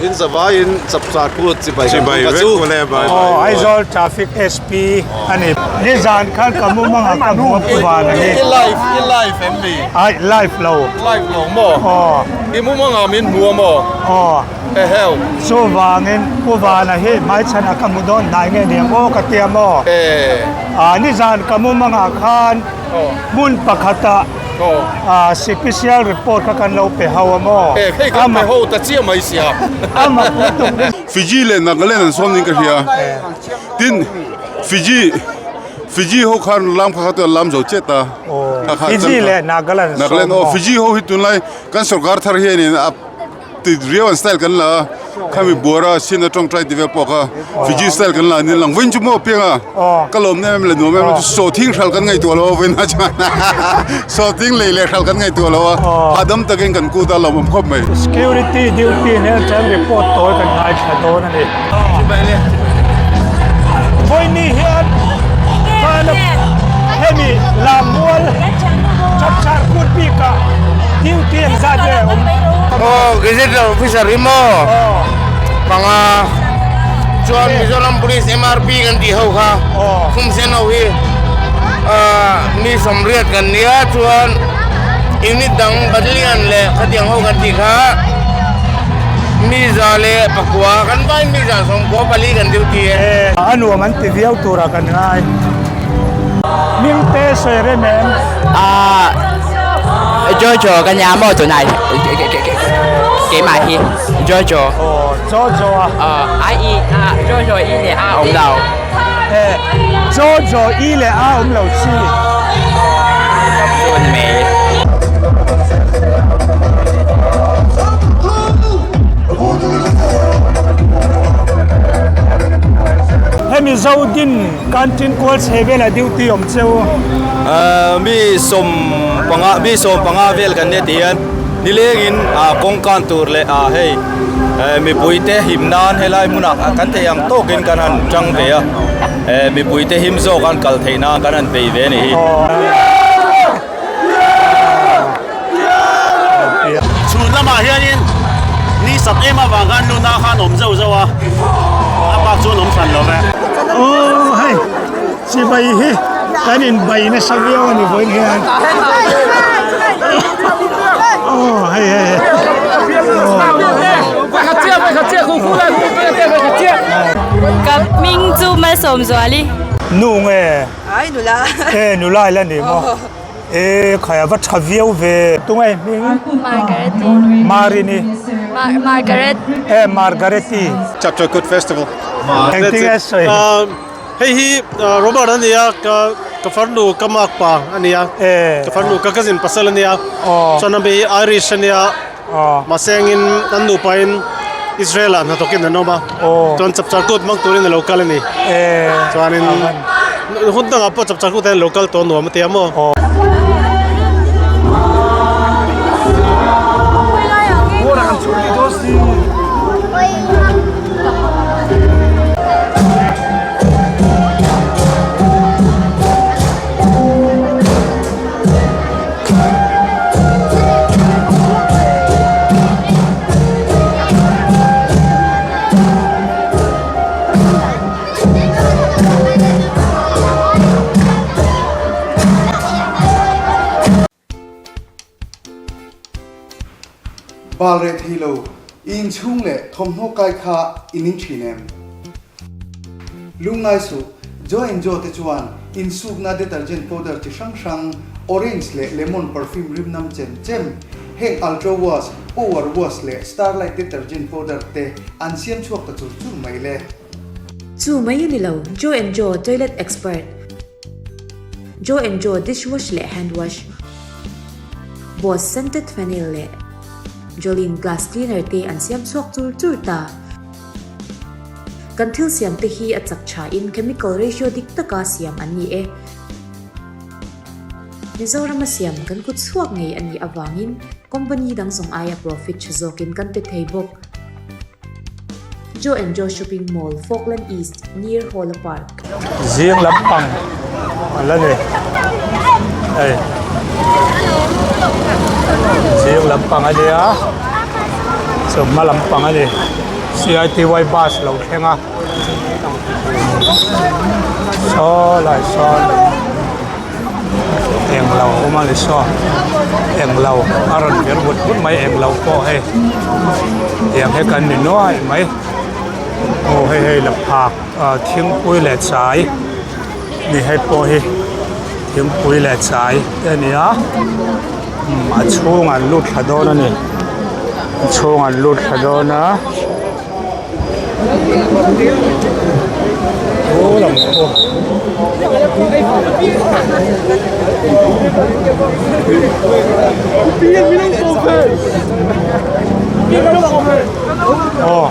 In zavaiin chapchar kut chibai kan Chibai tum ka vek chu. ule bye Aw bye. Aizawl traffic SP a ni. Nizan khan ka mumanga ka hmu a pu van a ni. I live i live em ni? Ai live lo. Live lo maw? Aw. I mumanga min hmu a maw? Aw. Eheu. Chuvangin Pu Vana hi hmaichhanah ka hmu dawn hnai nge niang aw ka tia maw? Aa nizan ka mumangah khan hmun pakhatah aa sipisial report kha kan lo pe ho a maw? E hei kan pe ho ta chiah mai sia. A mak lutuk ni. Fiji leh Nagaland an sawn niin ka hria. Tin, Fiji Fiji ho khan lam kha kha chu an lam zo chet a. Fiji leh Nagaland an sawn maw? Fiji ho hi tunlai kan sorkar thar hianin a Ti riau an style kan la a, khami buara sin a tawngtai ti vel pawh kha Fiji style kan la a ni lang vawiin chu maw piang a, ka lawm em em leh nuam em em chu sawhthing hral kan ngaihtuah lo a vawiin a chuan sawhthing lei leh hral kan ngaihtuah lo a, hahdam takin kan kut a lawmawm khawp mai. Security duty nen chuan report tawi kan ngaithla dawn a ni. Vawiini hian Vana hemi Lammual Chapchar kut bikah duty ang zat nge a awm? Aw Gazetted Officer hi maw panga chuan Mizoram Police MRP kan tih ho kha Khumsen ho hi mi sawmriat kan nia chuan unit dang Battalion leh khatiang ho kan tih kha mi za leh pakua kan vai mi za sawmkua pali kan duty e. A nuam an ti viau turah kan ngai. Hmingte sawi rem em? Ahh Jojo ka nia maw tunah keimah hi Jojo. Aw Jojo a. Aw a i a Jojo i leh a awm lo. Eh Jojo i leh a awm lo chi. Chu ni mai. Hemi Zodin Canteen kual chhe velah duty awm cheu. Mi sawm panga mi sawm panga vel kan nia tih hian nilengin kawng kan tur leh hei mipui te him nan helai hmunah kan theih ang tawkin kan han tang ve a mipui te him zawk an kal theih nan kan han bei ve a nih hi. Chhun lamah hianin ni sat em avang khan luna khan awm zeuh zeuh a, a bak chuan awm hran lo ve. Aw hei chibai hi kan in bai nasa viau a ni vawiin hian aw hei hei hei Ka hming chu Malsawmzuali. Nu nge. Ai nula. E nula ila ni maw? E khai a va tha viau ve. Tunge hming? Margareti. Marini. Margaret. E Margareti. Chapchar Kut Festival. Engtin nge sawi? Hei hi Robert a nia ka ka farnu ka mak pa a nia. Ka farnu ka cousin pasal a nia. Chuan a mi hi Irish a nia. Mahse engin an nupa in Israel ah hnathawkin an awm a chuan chapchar kut hmang turin a lo kal a ni chuanin hun dangah pawh chapchar kut hian a lo kal tawh nuam a ti a maw. Bal reh thei lo, i inchhung leh thawmhnaw kai kha i ning thin em? Lungngai suh, Joe and Joe te chuan insukna detergent powder chi hrang hrang, orange leh lemon perfume rim nam chem chem, heng Ultra Wash, Power Wash leh Starlight detergent powder te an siam chhuak ta chur chur mai le. Chu mai a ni lo, Joe and Joe toilet expert, Joe and Joe dishwash leh hand wash, Boss scented phenyl leh Jolene glass cleaner te an siam chhuak chur chur ta. Kan thil siam te hi a chak tha in chemical ratio dik taka siam an ni e. Mizorama siam kan kut chhuak ngei a nih avangin company dang zawng aia profit tha zawkin kan pe thei bawk. Joe and Joe Shopping Mall, Falkland East, near Hawla Park. Zing lampang a la ni. Hei. Zing lampang a nia. Chawhma lampang a ni. CITY bus lo thleng a saw lai sawn englo a awm a ni saw englo a rawn vir vut vut mai englo pawh hei tiang hi kan ni nuai mai aw hei hei la phak ah thingpui leh chai ni hei pawh hi thingpui leh chai te a ni a umm a chhungah an lut thla dawn a ni a chhungah an lut thla dawn a aw lam pawh aw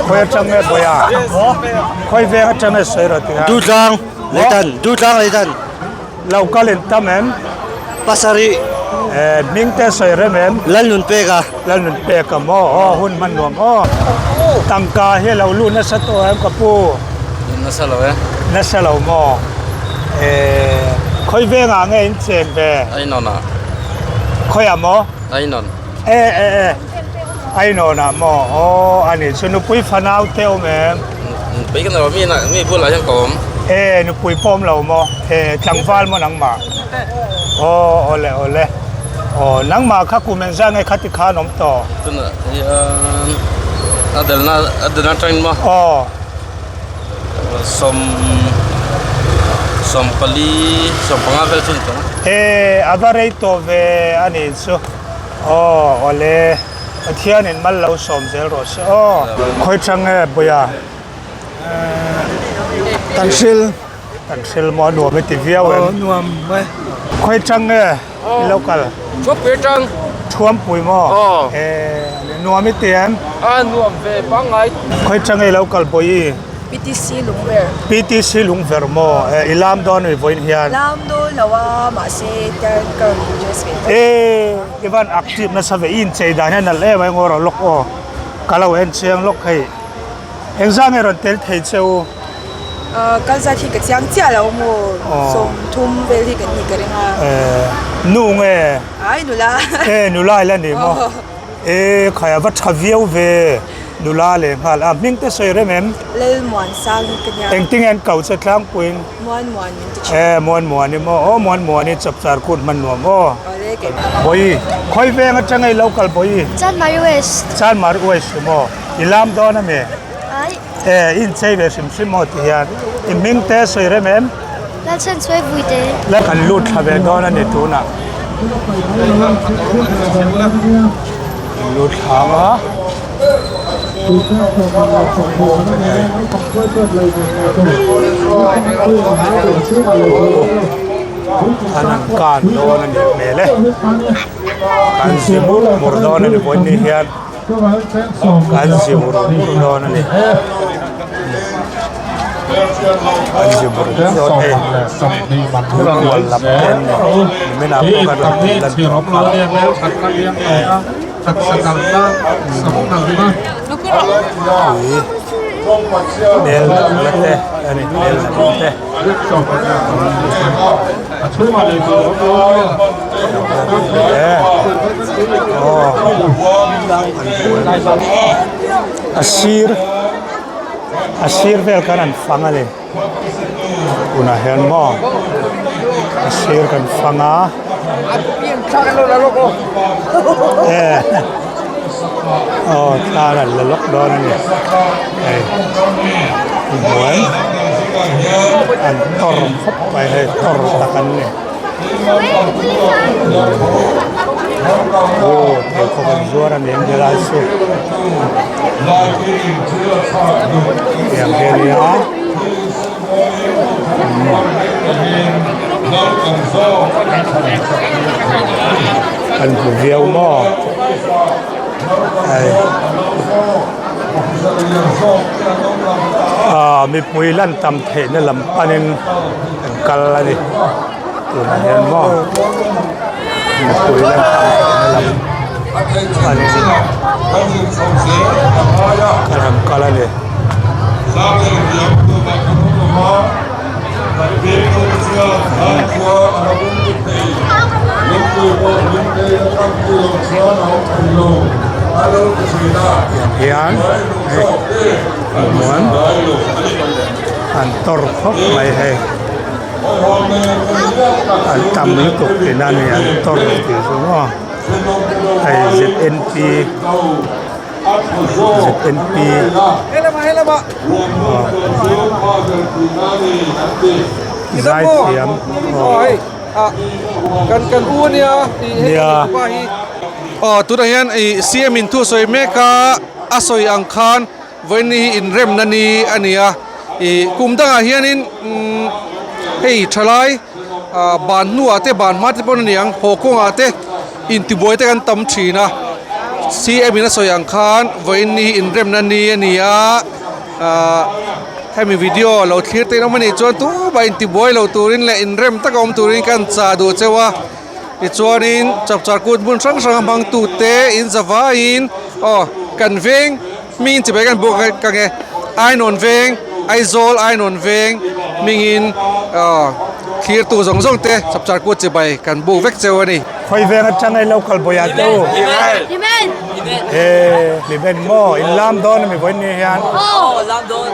khawi atang nge bawiha khawi veng atang nge sawi rawh tih a Dutlang Leitan Dutlang Leitan. Lo kal in tam em? Pasarih. Eh, hming te sawi rem em? Lalnunpeka. Lalnunpeka maw? Aw, hun hman nuam aw. Tangka hi lo lut nasa tawh em ka pu? Lut nasa lo e. Nasa lo maw? Eh, khawi vengah nge in cheng ve? Ainawn ah. Khawiah maw? Ainawn. Eh, eh, eh. Ainawn ah maw? Aw, a nih chu nupui fanau te awm em? Nupui ka nei lo, mi mi bulah hian ka awm. Eh, nupui pawh awm lo maw? Eh, tlangval maw nangmah? Aw, awle awle. Aw, nangmah kha kum engzah nge khati khan awm tawh? Tunah hian a delna a delna atangin maw? Aw. Sawm 14 15 vel chu ni tawh ang. Eh, a va rei tawh ve a nih chu. Aw awle Pathianin mal lo sawm zel rawh se aw. Khawi chang nge Buia? Kan hril. Kan hril maw a nuam i ti viau em? Aw nuam e. Khawi chang nge i lo kal? Thuampui atang. Thuampui maw? Aw. Eh nuam i ti em? A nuam ve pangngai. Khawi chang nge i lo kal Buii? PTC Lungver. PTC Lungver maw? Eh, i lam dawn mi vawiin hian? Lam dawn lo a, mahse tian ka rawn interest ve tawp. Eh, i van active nasa ve, i inchei dan hian nalh em a ngaw rawh lawk aw. Ka lo en chiang lawk hei. Engzah nge rawn tel thei che u? Ah, kal zat hi ka chiang chiah lo maw? 30 vel hi kan nih ka ring a. Eh, nu nge? Ai, nula. Eh, nula i la ni maw? Eh, khai a va tha viau ve. Nula leh nghal a hming te sawi rem em? Lal Muan sang hi ka nia. Engtin an kau che tlangpuiin? Muan Muan min ti thin. Eh Muan Muan i maw? Aw Muan Muan i chapchar kut hman nuam aw. Awle kei. Bawi, khawi veng atanga i lo kal Bawi? Chanmari West. Chanmari West i maw? I lam dawn ami? Ai. Eh i inchei ve hrim hrim maw ti hian. I hming te sawi rem em? Lalchhan chuai vui te. La kan lut thla ve dawn a ni tunah. Lut thla ang a. An an kan dawn a nih hmel e. Kan zi mur mur dawn a ni vawiin ni hian. Kan zi mur mur dawn a ni. An zi mur mur dawn hei. Tuikual lam te an ni. Nimin ah pawh kan rawn tih lan tawh kha. Ui hmel la te a ni hmel la te. A sir a sir vel khan an fang a ni tunah hian maw a sir kan fang a eh aw thla an la lawk dawn a ni hei hmuai an tawr khawp mai hei tawr tak an ni aw pheikhawk an zuar a ni ang helai chu tiang hi a ni a an hmu viau maw hei. Aaa mipui lan tam theihna lam panin an kal a ni tunah hian maw mipui lan tam theihna lam panin an han kal a ni. Tiang hian hei hmuan an tawr khawp mai hei an tam lutuk tihna a ni an tawr tih chu maw hei ZNP ZNP zaithiam aw. Kan kan u ania nia aw tunah hian ih CM in thu a sawi mek a a sawi ang khan vawiin hi inremna ni a ni a ih kum dangah hianin umm hei thalai ah ban hnuah te ban hma te pawh a ni ang haw kawngah te intibuai te kan tam thin a CM in a sawi ang khan vawiin hi inremna ni a ni a ah hemi video lo thlir te in awm a nih chuan tumah intibuai lo turin leh inrem taka awm turin ka han chah duh cheu a tichuanin chapchar kut hmun hrang hrang a hmang tute in zavaiin aw kan veng hmingin chibai kan buk ka nge Ainawn veng Aizawl Ainawn veng hmingin aw thlirtu zawng zawng te chapchar kut chibai kan buk vek cheu a ni. Khawi veng atanga i lo kal bawiah te u. Hlimen. E Hlimen maw in lam dawn ami vawiin ni hian. Aw lam dawn.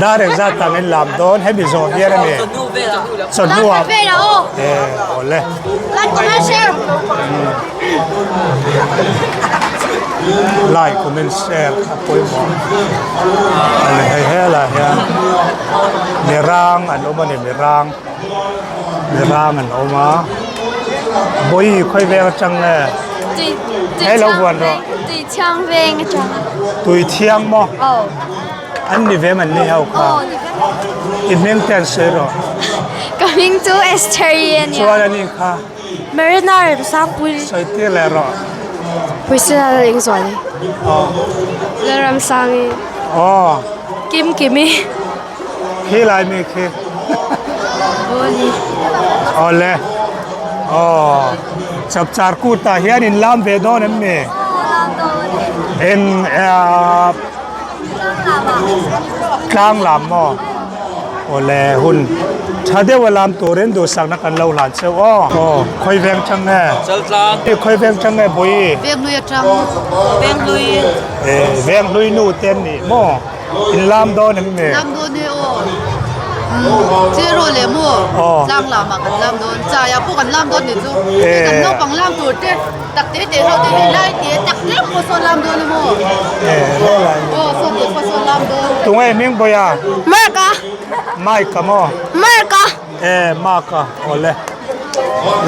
Dar engzat tang in lam dawn hemi zawh hian ani. Chawhnu ah. E awle. Like comment share. Like comment share a pawimawh. Ani hei helaiah hian mirang an awm ani mirang. Mirang an awm a bawi khawi veng atang nge hei lo vuan rawh tui thiang veng atang tui thiang maw aw an ni ve man ni ho kha i hming te an sawi rawh ka hming chu Esther i ania chuan ani kha Marina Remsangpui sawi tir leh rawh Priscilla Lalengzuali aw Lalramsangi aw Kim Kimi Khi lai mi khi. Awle. Aw. Chapchar kut ah hian in lam ve dawn em ni? Eng tlang lam maw? Awle hun tha deuh a lam turin duhsakna kan lo hlan cheu aw. Aw khawi veng chang nge? Chaltlang. Khawi veng chang nge Bawi? Venghlui atang. Venghlui. Venghlui nu te an nih maw? In lam dawn em ni? Lam dawn e aw. Zero leh maw? Tlang lamah kan lam dawn. Chaiah pawh kan lam dawn nih chu. Kan naupang lam tur te tak te te ho te hei lai te tak te pawh sawn lam dawn emaw? Aw sawn te pawh sawn lam dawn. Tunge hming Bawia? Mark-a. Mike-a maw? Mark-a. E Mark-a awle.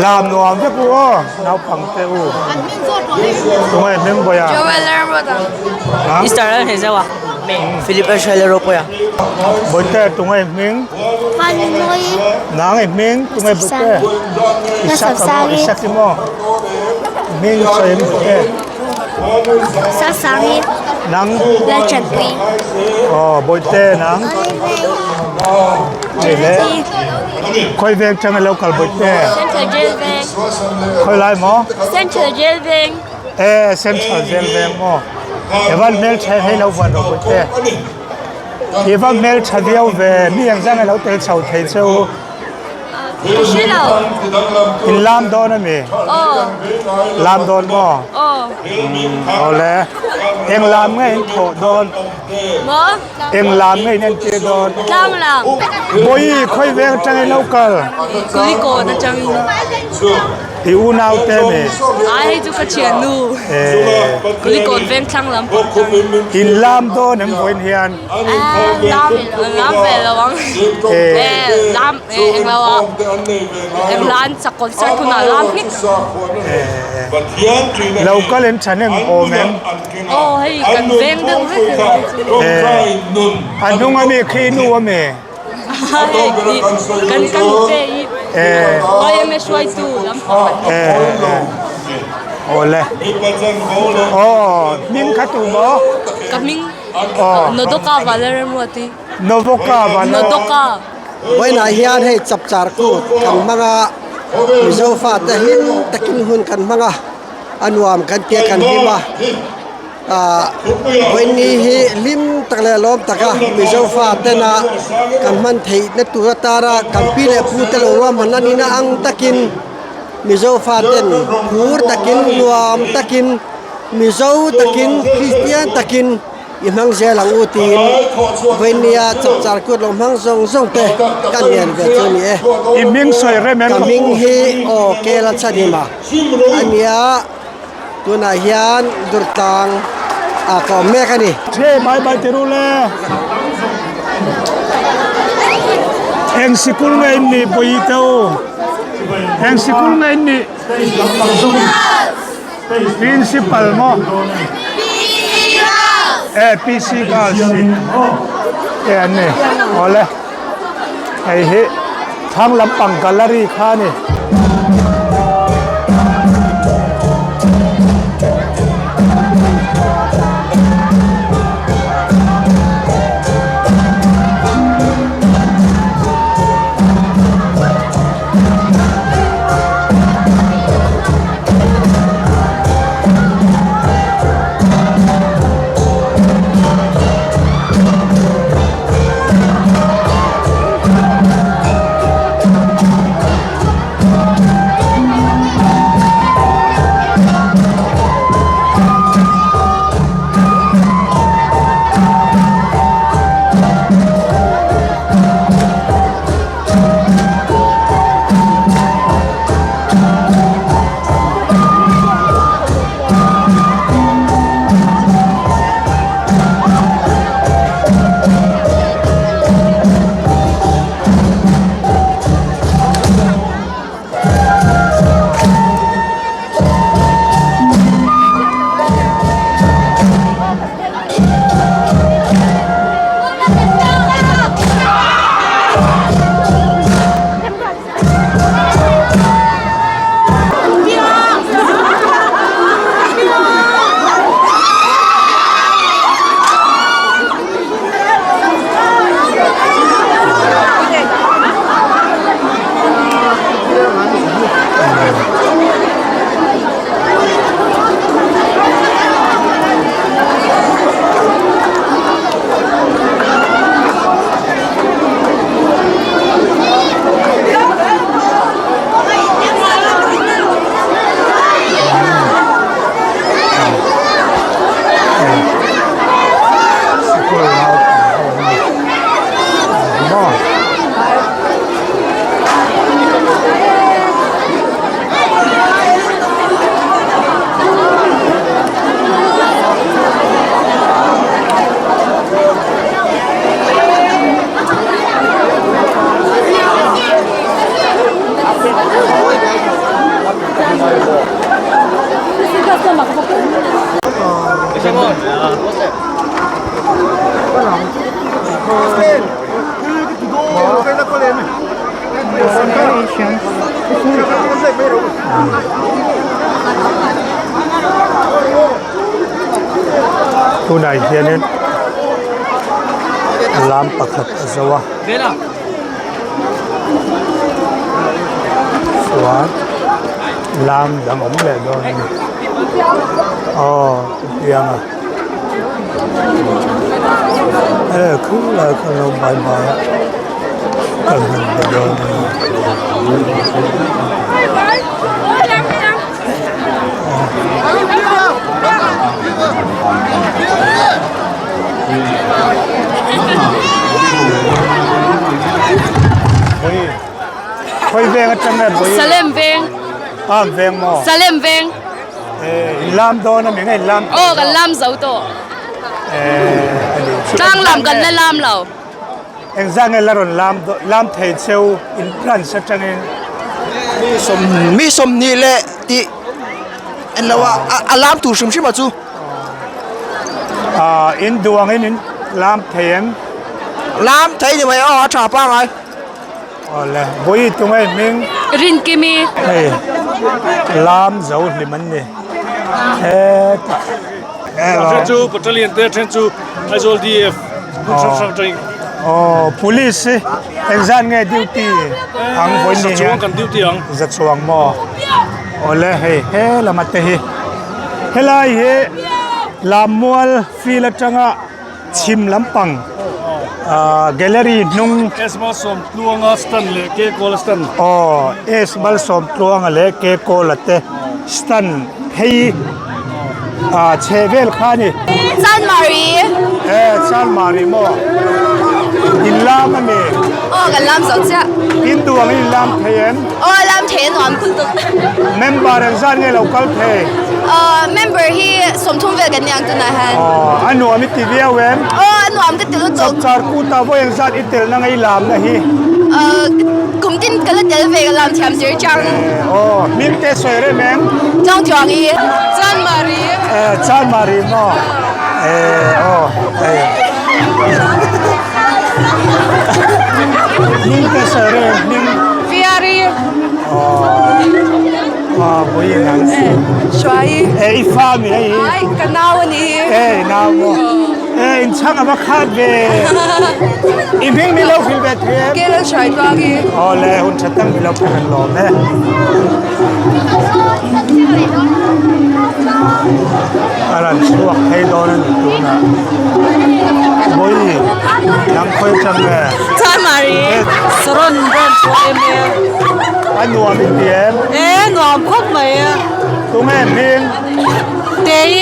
Lam nuam vek u aw naupang te u. An hming zawt rawh hei. Tunge hming Bawia? Joel Lermawta. Easter an hei zeuh a. Philip Asher Ropuia. Bawihte tunge hming? Vanlui. Nang i hming tunge Bawihte? Isak a maw? Isak i maw? Hming sawi em Bawihte? Sasangi. Nang? Lalchanpui. Aw Bawihte nang? Hei le. Khawi veng chang ilo kal Bawihte? Central Jail veng. Khawi lai maw? Central Jail veng. E Central Jail veng maw? Evan hmel tha hei lo vuan rawh Bawihte. Evan hmel tha viau ve mi engzang ilo tel chho thei cheu. Ka hre lo. In lam dawn a mi? Aw. Lam dawn maw? Aw. Awle. Eng lam nge in thawh dawn? Maw? Eng lam nge in entir dawn? Tlang lam. Bawi khawi veng atangin lo kal? Kulikawn atangin. I unau te mi? Ai hei chu ka thiannu. Kulikawn veng thlang lam pawh atang. In lam dawn em vawiin hian? Lam lam ve lo ang. Lam eng lo a eng lan chak concert hunah lam hnik. Lo kal in tha hnem awm em? Aw hei kan veng deuh vek a ni chu. A hnung ami khi nu ami? Hei kan kan te i YMA hruaitu lampang an ni. Awle. Aw hming kha tu maw? Ka hming. Nodoka Valeremruati. Novoka Valeremruati. Nodoka. Vawiinah hian hei chapchar kut kan hmang a, Mizo fate hlim takin hun kan hmang a, a nuam kan tia kan hlim a, ah vawiini hi hlim tak leh lawm taka Mizo fatena kan hman theihna tur atana kan pi leh pu te lo ruahman a nihna ang takin Mizo faten phur takin nuam takin. Mizo takin Kristian takin i hmang zel ang u tiin vawinia chapchar kut lo hmang zawng zawng te ka hnian ve chu a ni e. I hming sawi rem em Ka hming hi aw Kela Chhanhima a nia tunah hian Durtlang ah ka awm mek a ni. Che bai bai ti ru le. Eng sikul nge in nih Bawihi te u? Eng sikul nge in nih? Principal maw? E PC Girls te an ni. Awle. Hei hi thlang lampang gallery kha a ni. Tunah hianin lam pakhat a zo a chuan lam dang awm leh dawn a ni aw tiang a e khulai kha lo bai bai a kan han be dawn a ni. Khoi veng atang nge bui? Salem veng. Am veng maw? Salem veng. Eh, in lam dawn a mi nge in lam? Aw, kan lam zo tawh. Eh, ani. Tlang lam kan la lam lo. Engzah nge la rawn lam lam thei cheu in branch atangin? Mi sawm mi sawmhnih leh tih en lo a a lam tur hrim hrim a chu. Ah in duh angin in lam thei em? Lam thei ni mai aw a tha pangai. Awle vawi tunge hming? Rinkimi. Hei lam zo hlim an ni hetah. A then chu battalion te a then chu Aizawl DF hmun hrang hrang atangin. Aw police hi engzat nge duty ang vawi ni hian? Za chuang kan duty ang. Za chuang maw? Awle hei he lama te hi helai hi Lammual field atanga chhim lampang ah gallery hnung S Malsawmtluanga stand leh K Kawla stand. Aw S Malsawmtluanga leh K Kawla te stand phei. Ah chhe vel kha ni. Chanmari. Eh Chanmari maw. In lam a mi. Aw kan lam zo chiah. In duang in lam thei em? Aw lam thei a nuam khul tuk. Member eng zat nge lo kal thei? Aw member hi 30 vel kan ni ang tunah hian. Aw a nuam i ti viau em? Aw a nuam ka ti lutuk. Chapchar kut ah vawi eng zat i tel na ngei lam na hi? Aw kum tin ka la tel ve ka lam thiam zir chang. Aw hming te sawi rem em? Changchuang i. Chanmari. Eh Chanmari maw? Eh aw hei. Hming te sawi rem hming. Fiari. Aw aw pui in ang. Hruai. Eh i fa mi hei hi. Ai ka nau a ni hi. Eh i nau maw. Eh in chhang a va khat ve. I hming mi lo hrilh ve thei em? Ke lo hruai tluang i. Aw le hun tha tak mi lo pek an lawm e. A rawn chhuak phei dawn a ni tunah. Vawi dang khawi atang nge? Chanmari. Saron rawn chhuah em e. A nuam i ti em? E nuam khawp mai e. Tunge hming? Tei.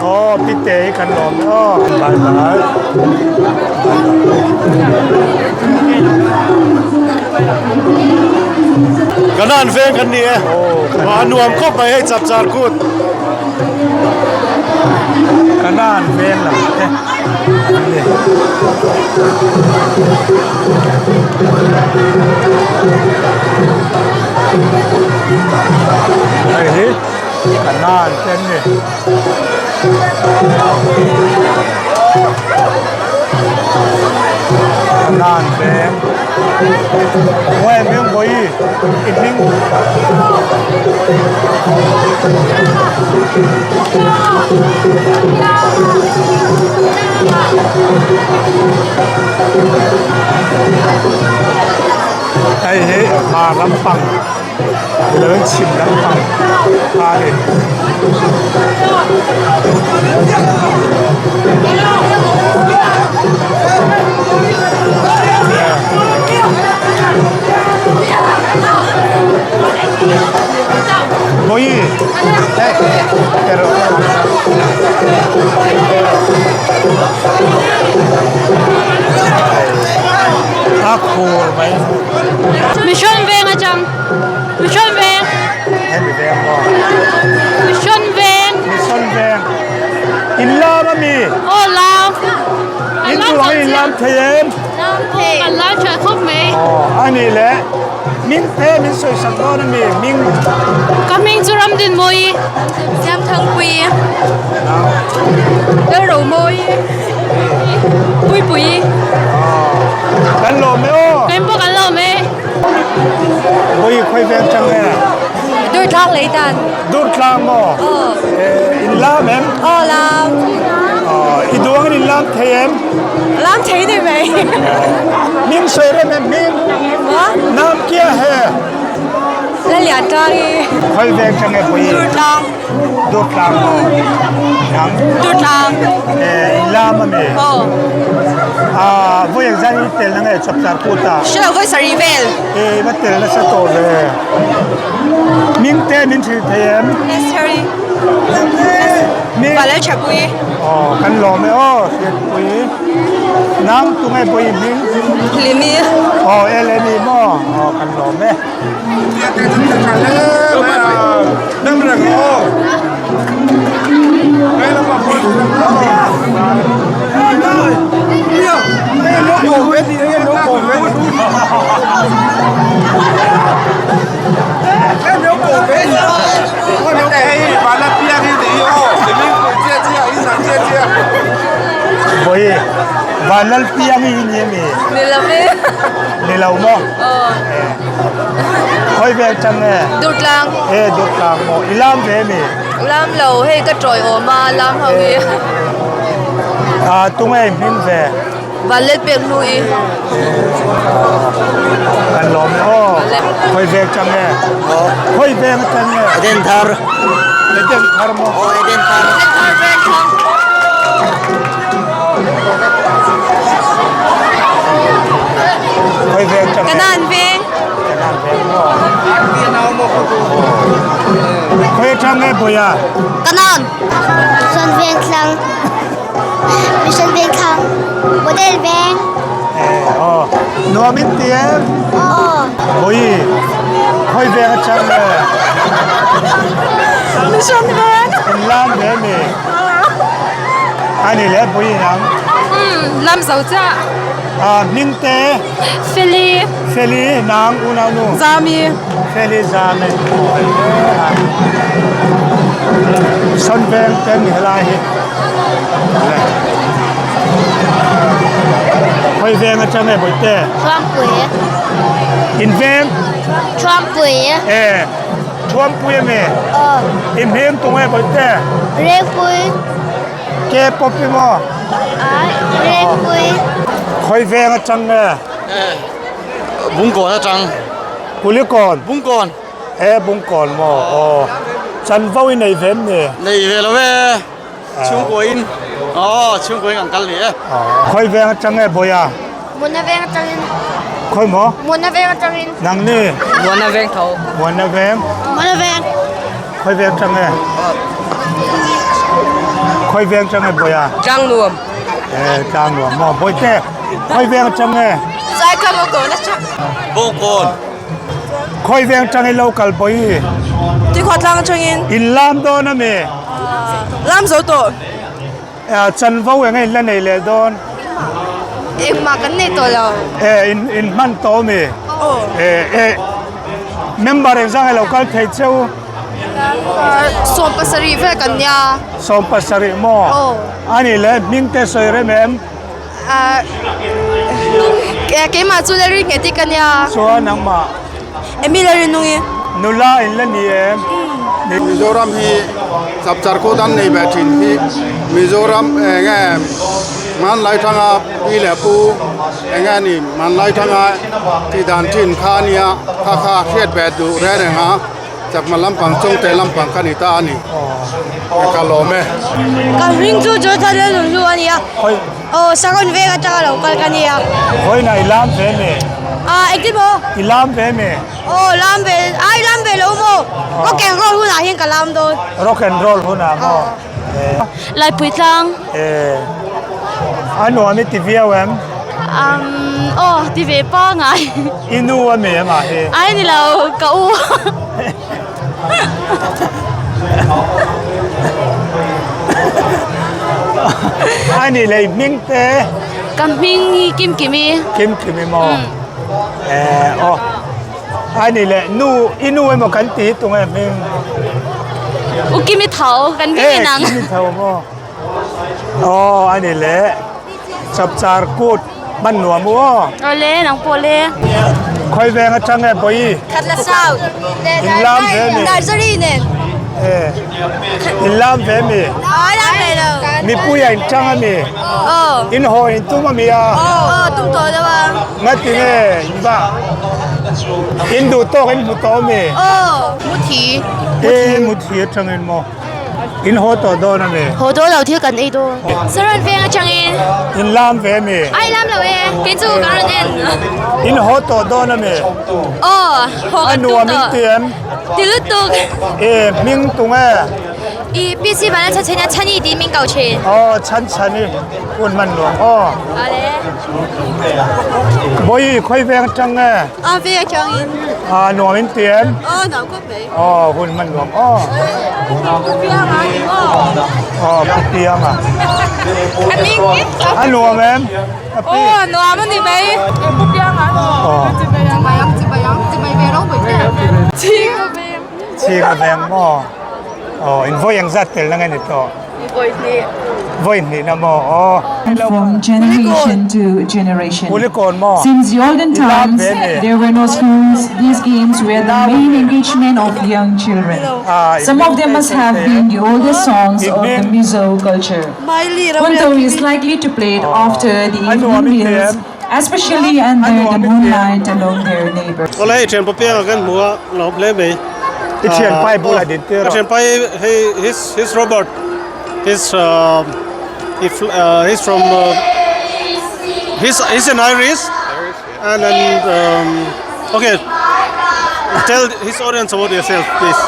Aw pi Tei kan lawm e aw. Bye bye. Kan an veng kan ni e. A nuam khawp mai hei chapchar kut. Kan an veng lam te an ni. Hei hi kan an te an ni. Kanan veng Ngawi hming vawi i hming Hei hi hmar lampang ni lovin chhim lampang a ni. Vawi A khur mai. Mission veng atang. Mission veng. Hemi veng maw? Mission veng. Mission veng. In lam a mi? Aw lam. In duh ang in lam thei em? Lam thei. Kan lam tha khawp mai. Aw a ni le. Ming te min sawi sak dawn a mi? Ming. Ka hming chu Ramdinmawi. Siamthangpui. Lalromawi. Puipui. Kan lawm e aw. Kan pawh kan lawm e. Vawi khawi veng chang e. Durtlang lei dan. Durtlang maw? Aw. In lam em? Aw lam. I duang in lam thei em? Lam thei ni mai. Hming sawi rem em hming? Nam kia he. Lalian tlang i. Khawi veng chang e vawi? Durtlang. Durtlang maw? Nang? Durtlang. Eh, in lam a mi? Aw. Ah, vawi engzat in tel na nge chapchar kut ah? Hre lo vawi sarih vel. Eh, va tel nasa tawh ve. Ming te min hrilh thei em? Esther-i. Ming. Valalthapui. Aw, kan lawm e aw, Hriatpui. Nang tunge pawh i hming? Limi. Aw, Eleni maw? Aw, kan lawm e. Vawi Vanlalpiang hi ni ami? Ni lo e. Ni lo maw? Aw. Khawi vel chang nge? Durtlang. E Durtlang maw? I lam ve ami? Lam lo, hei ka tawi awm a, lam ho hi. Ah tunge i hming ve? Vanlet pek hnu i. Kan lawm e aw. Khawi veng chang nge? Khawi veng atang nge? Eden thar. Eden thar maw? Aw Eden thar. Eden thar veng thang. Khawi veng chang nge? Kanan veng. Kanan veng maw? Khawi atang nge Buia? Kanan. Nuam in ti em? Aw. Bawi, khawi veng atang nge? Mission veng. In lam ve mi? Ani le bawi nang? Umm, lam zo chiah. Ah, hming te? Feli. Feli, nang unau nu? Zami. Feli Zami. Mission veng te ni helai hi. Khawi veng atang e Bawihte? Thuampui. In veng? Thuampui. E, Thuampui a mi? Aw. I hming tung e Bawihte? Rengpui. Ke pawp i maw? Ai, Rengpui. Khawi veng atang nge? E, Bungkawn atang. Kulikawn? Bungkawn. E, Bungkawn maw? Aw. Chanvo i nei ve em ni? Nei ve lo e. Chhungkaw in aw chhungkaw in kan kal ni e. Khawi veng atang nge Bawia? Muana veng atangin. Khawi maw? Muana veng atangin. Nang ni? Muana veng tho. Muana veng. Muana veng. Khawi veng atang nge? Khawi veng atang nge Bawia? Tlang nuam. E tlang nuam maw Bawihte khawi veng atang nge? Saikha Bawkawn atang. Bawkawn. Khawi veng tangin lo kal pawi? Tuikhuah tlang atangin. In lam dawn a mi? Lam zo tawh. Chanvo eng a in la nei leh dawn? Engmah kan nei tawh lo. E, in in hman tawh a mi? Aw. E, e, member engzang e lo kal thei cheu? 17 vel kan nia. 17 maw? Aw. Ani le hming te sawi rem em? Keimah chu Larry Ngeti ka nia. Chuan nangmah. Emi Larry Nungi. Nula in la ni em? Mizoram hi chapchar kut an nei ve thin hi Mizoram eng nge hmanlai thanga pi leh pu eng nge ni hmanlai thanga tih dan thin kha a nia kha kha hriat ve duh reng reng a. Chakma lampang Chawngte lampang ka ni ta a ni. Ka lawm e. Ka hming chu Jonathan Lalnunhlu a ni a. Aw Saron veng atanga lo kal ka ni a. Vawiin ah i lam ve mi? Ah engtin maw? I lam ve mi? Aw lam ve, ai lam ve lo maw? Rock and roll hunah hian ka lam dawn. Rock and roll hunah maw? Laipui tlang. Eh, a nuam i ti viau em? Um, aw, ti ve pangai. I nu a mi em ah hi? Ai ni lo, ka u. Ai ni lei hming te? Ka hming hi Kim Kimi. Kim Kimi maw? Eh, aw. Ai ni le nu i nu emaw kan ti tunge hming. U Kimi tho kan hming inang. Eh Kimi tho maw. Aw ai ni le chapchar kut hman nuam u aw. Aw le nang pawh le. Khawi veng atang nge Bawi. Khat la sau. In lam ve mi. Nursery nen. Eh in lam ve mi. Aw lam ve lo. Mipui a in tang a mi. Aw. In haw in tum a mi a. Aw tum tawh lo a. Ngati nge in va in duh tawk in hmu tawh mi? Aw Muthi. E Muthi atangin maw? In haw tawh dawn a mi? Haw dawn lo thil kan ei dawn. Saron veng atangin. In lam ve mi? Ai lam lo e, kei chu kan rawn en. In haw tawh dawn a mi? Aw haw kan tum tawh. A nuam in ti em? Ti lutuk. E hming tung e. I PC van a chhan a chhani tiin min ko thin. Aw chhan chhani hun hman nuam aw. Awle. Bawi khawi veng atang nge? A veng atang in. A nuam in ti em? Aw nuam khawp mai. Aw hun hman nuam aw. Pu Pianga a ni maw? Aw Pu Pianga. A nuam em? Aw nuam a ni mai. Pu Pianga a ni. Aw. Chibai ang chibai ang chibai ve ro mai te. Chhing a veng. Chhing a veng maw? Aw in vawi engzat tel na nge ni tawh? Vawi hnih. Vawi hnih na maw? Aw. From generation to generation. Kulikawn maw? Since the olden I lam times, ve mi? there were no schools. These games were the main engagement of young children. Some of them must have been the oldest songs of the Mizo culture. Hunto is likely to play it after the evening meals, especially under the moonlight along their neighbors. Awle hei thianpa pianga kan hmu a lawm hle mai. I thianpa i bulah din tir rawh. Ka thianpa hi hei he's he's Robert he's he's from he's he's an Irish and then okay tell his audience about yourself please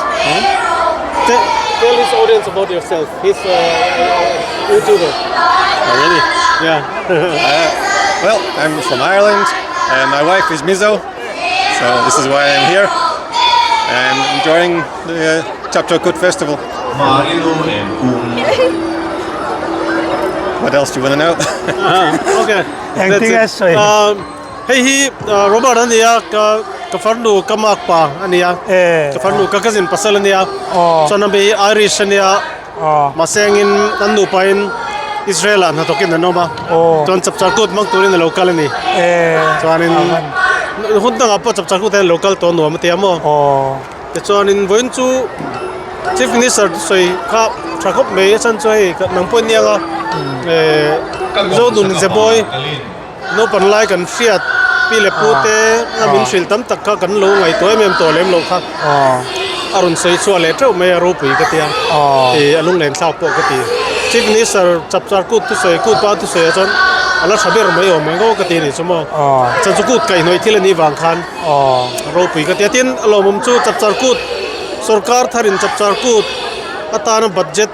tell his audience about yourself he's a YouTuber. Oh really? Yeah. Well, I'm from Ireland. And my wife is Mizo, so this is why I'm here and enjoying the Chapchar Kut Festival. What else do you want to know? Okay. Engtin nge sawi? Hei hi Robert a nia ka ka farnu ka mak pa a nia ka farnu ka cousin pasal a nia chuan a hmei hi Irish a nia mahse engin an nupa in Israel ah hnathawkin an awm a chuan chapchar kut hmang turin a lo kal a ni chuanin hun dangah pawh chapchar kut hian a lo kal tawh nuam a ti a maw tichuanin vawiin chu Chief Minister thusawi kha tha khawp mai a chhan chu hei nang pawh nia nga eh Mizo nun Zemawi Naupan lai kan hriat pi leh pu te a min hrilh tam tak kha kan lo ngaihtuah em em tawh lem loh kha a rawn sawi chhuah leh teuh mai a ropui ka tia ih a lunglen thlak pawh ka ti. Chief Minister Chapchar kut thusawi kut pa thusawi ah chuan a la tha ber mai awm ang aw ka ti a nih chu maw chuan chu kut kaihhnawih thil a nih vang khan ropui ka ti a tin a lawmawm chu Chapchar kut sorkar tharin Chapchar kut atana budget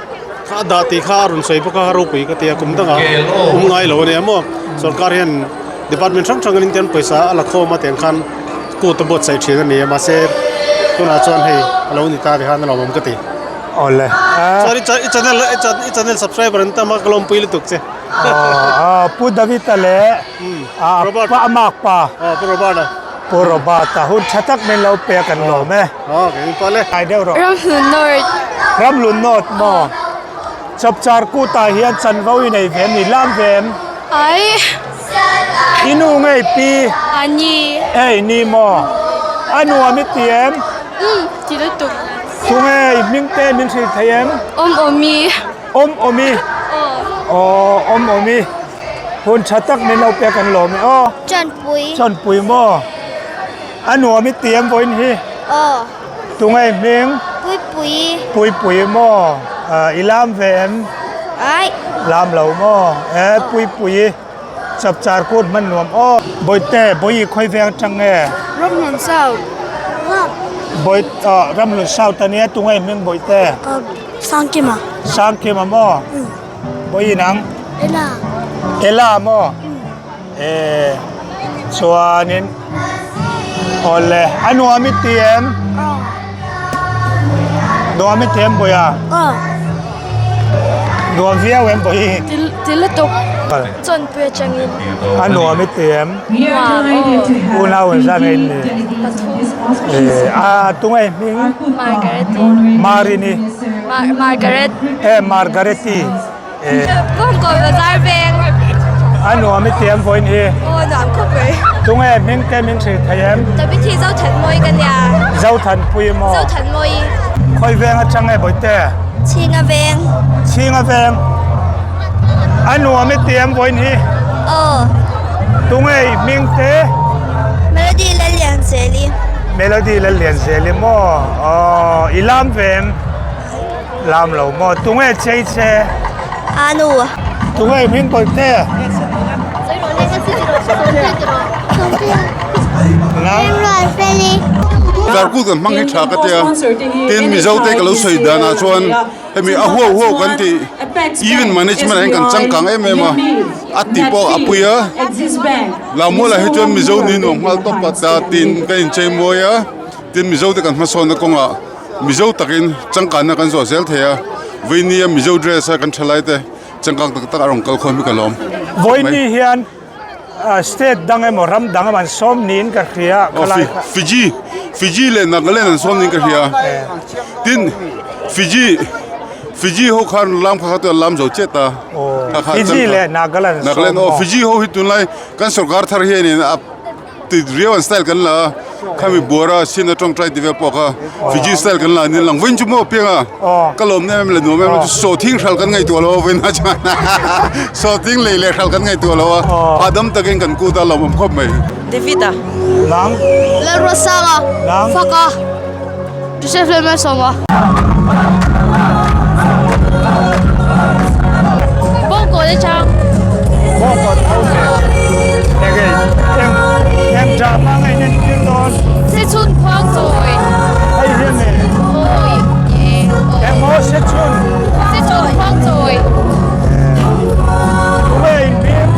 Kha a dah tih kha a rawn sawi bawk a, ropui ka ti a, kum dangah awm ngai lo a nia maw. Sorkar hian department hrang hrang in tian pawisa a la khawm a tiang khan kut a buatsaih thin a ni a, mahse tunah chuan hei a lo ni ta ti khan a lawmawm ka ti. Awle. Chuan i channel i channel subscriber an tam a, ka lawmpui lutuk che. Aw Pu David-a leh Pa Amak pa. Aw Pu Robert-a. Pu Robert-a hun tha tak min lo pe a kan lawm e. Aw kan inpal e. Ai deuh rawh. Ramhlun North. Ramhlun North maw? Chapchar kutah hian chanvo i nei ve em ni? Lam ve em? Ai. I nu ngei pi? A ni. Ei ni maw? A nuam i ti em? Umm ti lutuk. Tunge i hming te min hrilh thei em? Awm awmi. Awm awmi. Aw awm awmi. Hun tha tak min lo pek an lawm e aw. Chawnpui. Chawnpui maw? A nuam i ti em vawiin hi? Aw. Tunge i hming? Puipui. Puipui maw? I lam ve em? Ai. Lam lo maw? E Puipui chapchar kut hman nuam aw. Bawihte, Bawihi khawi veng atang nge? Ramhlun South. Bawi Ramhlun South a nia, tunge i hming Bawihte? Sangkima. Sangkima maw? Bawihi nang? Ela. Ela maw? E chuanin awle a nuam i ti em? Nuam i ti em Bawiha? Nuam viau em Bawihi? Ti lutuk chawnpui atangin. A nuam i ti em? Nuam aw. Unau in zan ngei ni. E a tunge hming? Margareti. Marini. Margaret. E Margareti. Bawngkawn bazar veng. A nuam i ti em vawiin hi? Aw nuam khawp mai. Tunge hming te min hrilh thei em? Tabithi Zothanmawi ka nia. Zothanpui maw? Zothanmawi. Khawi veng atang nge Bawihte? Chhinga veng. Chhinga veng. A nuam i ti em vawiin hi? Aw. Tunge i hming te? Melody Lallianzeli. Melody Lallianzeli maw? Aw i lam ve em? Lam lo maw? Tunge chei che? Anu. Tunge i hming pawih te? Darkut kan hmang hi tha ka tia tin Mizo te ka lo sawi dan ah chuan hemi a huau huau kan tih event management ah hian kan changkang em em a a ti pawh a pui a Lammual ah hi chuan Mizo ni nuam nghal tawp a ta tin kan inchei mawi a tin Mizo te kan hmasawnna kawngah. Mizo takin changkanna kan zawh zel thei a, Veinia Mizo dress a kan thalai te changkang tak tak a rawn kal khawm hi ka lawm. Vawiini hian state dang emaw ram dang emaw an sawm niin ka hria khalai kha. Fiji, Fiji leh Nagaland an sawm niin ka hria. Tin, Fiji, Fiji ho khan lam kha kha chu an lam zo chiah ta. Fiji leh Nagaland an sawm. Nagaland aw, Fiji ho hi tunlai kan sorkar thar hianin a. Ti riau an style kan la a khami buara sin a tawngtai ti vel pawh kha Fiji style kan la a ni lang vawiin chu maw piang a ka lawm em em leh nuam em em chu sawhthing hral kan ngaihtuah lo a vawiin ah chuan sawhthing lei leh hral kan ngaihtuah lo a hahdam takin kan kut a lawmawm khawp mai. David a. Nang. Lalruatsanga. Nang. Faka. Joseph Lalmalsawma. Bawngkawn atang. Bawngkawn tho ve. Enge eng eng drama nge in entir dawn? Sechhun khuang chawi. Hei hi ani. Awi e. Eng maw Sechhun? Sechhun khuang chawi. Tunge in bim?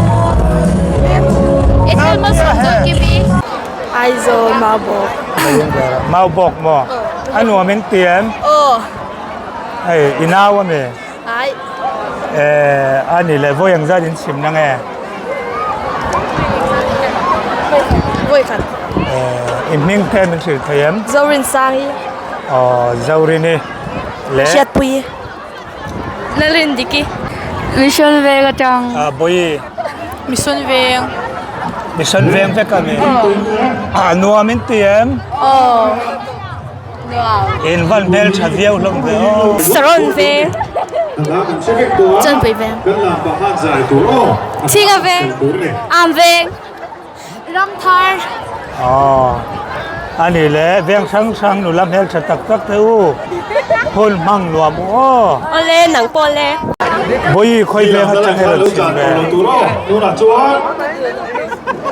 Ethel Malsawm Zawngkimi. Mau bawk maw? A nuam in ti em? Aw. Hei i nau a mi? Ai. Eh a ni le vawi ang zat in chhim na nge? Vawi khat. Eh i hming te min hrilh thei em? Zorin Sangi. Aw Zorini le? Hriatpui. Lalrin Diki. Mission Veng atang. Ah Bawi. Mission Veng. Mission Veng vek a mi? Aw. A nuam in ti em? Aw. Nuam. In van hmel tha viau hlawm ve aw. Saron Veng. Chawnpui Veng. Thinga Veng. Am Veng. Ramthar. Aw a ni le veng hrang hrang nula hmeltha tak tak te u hun hmang nuam u aw. Awle nang pawh le. Bawi khawi veng atang hi rawn chhim ve.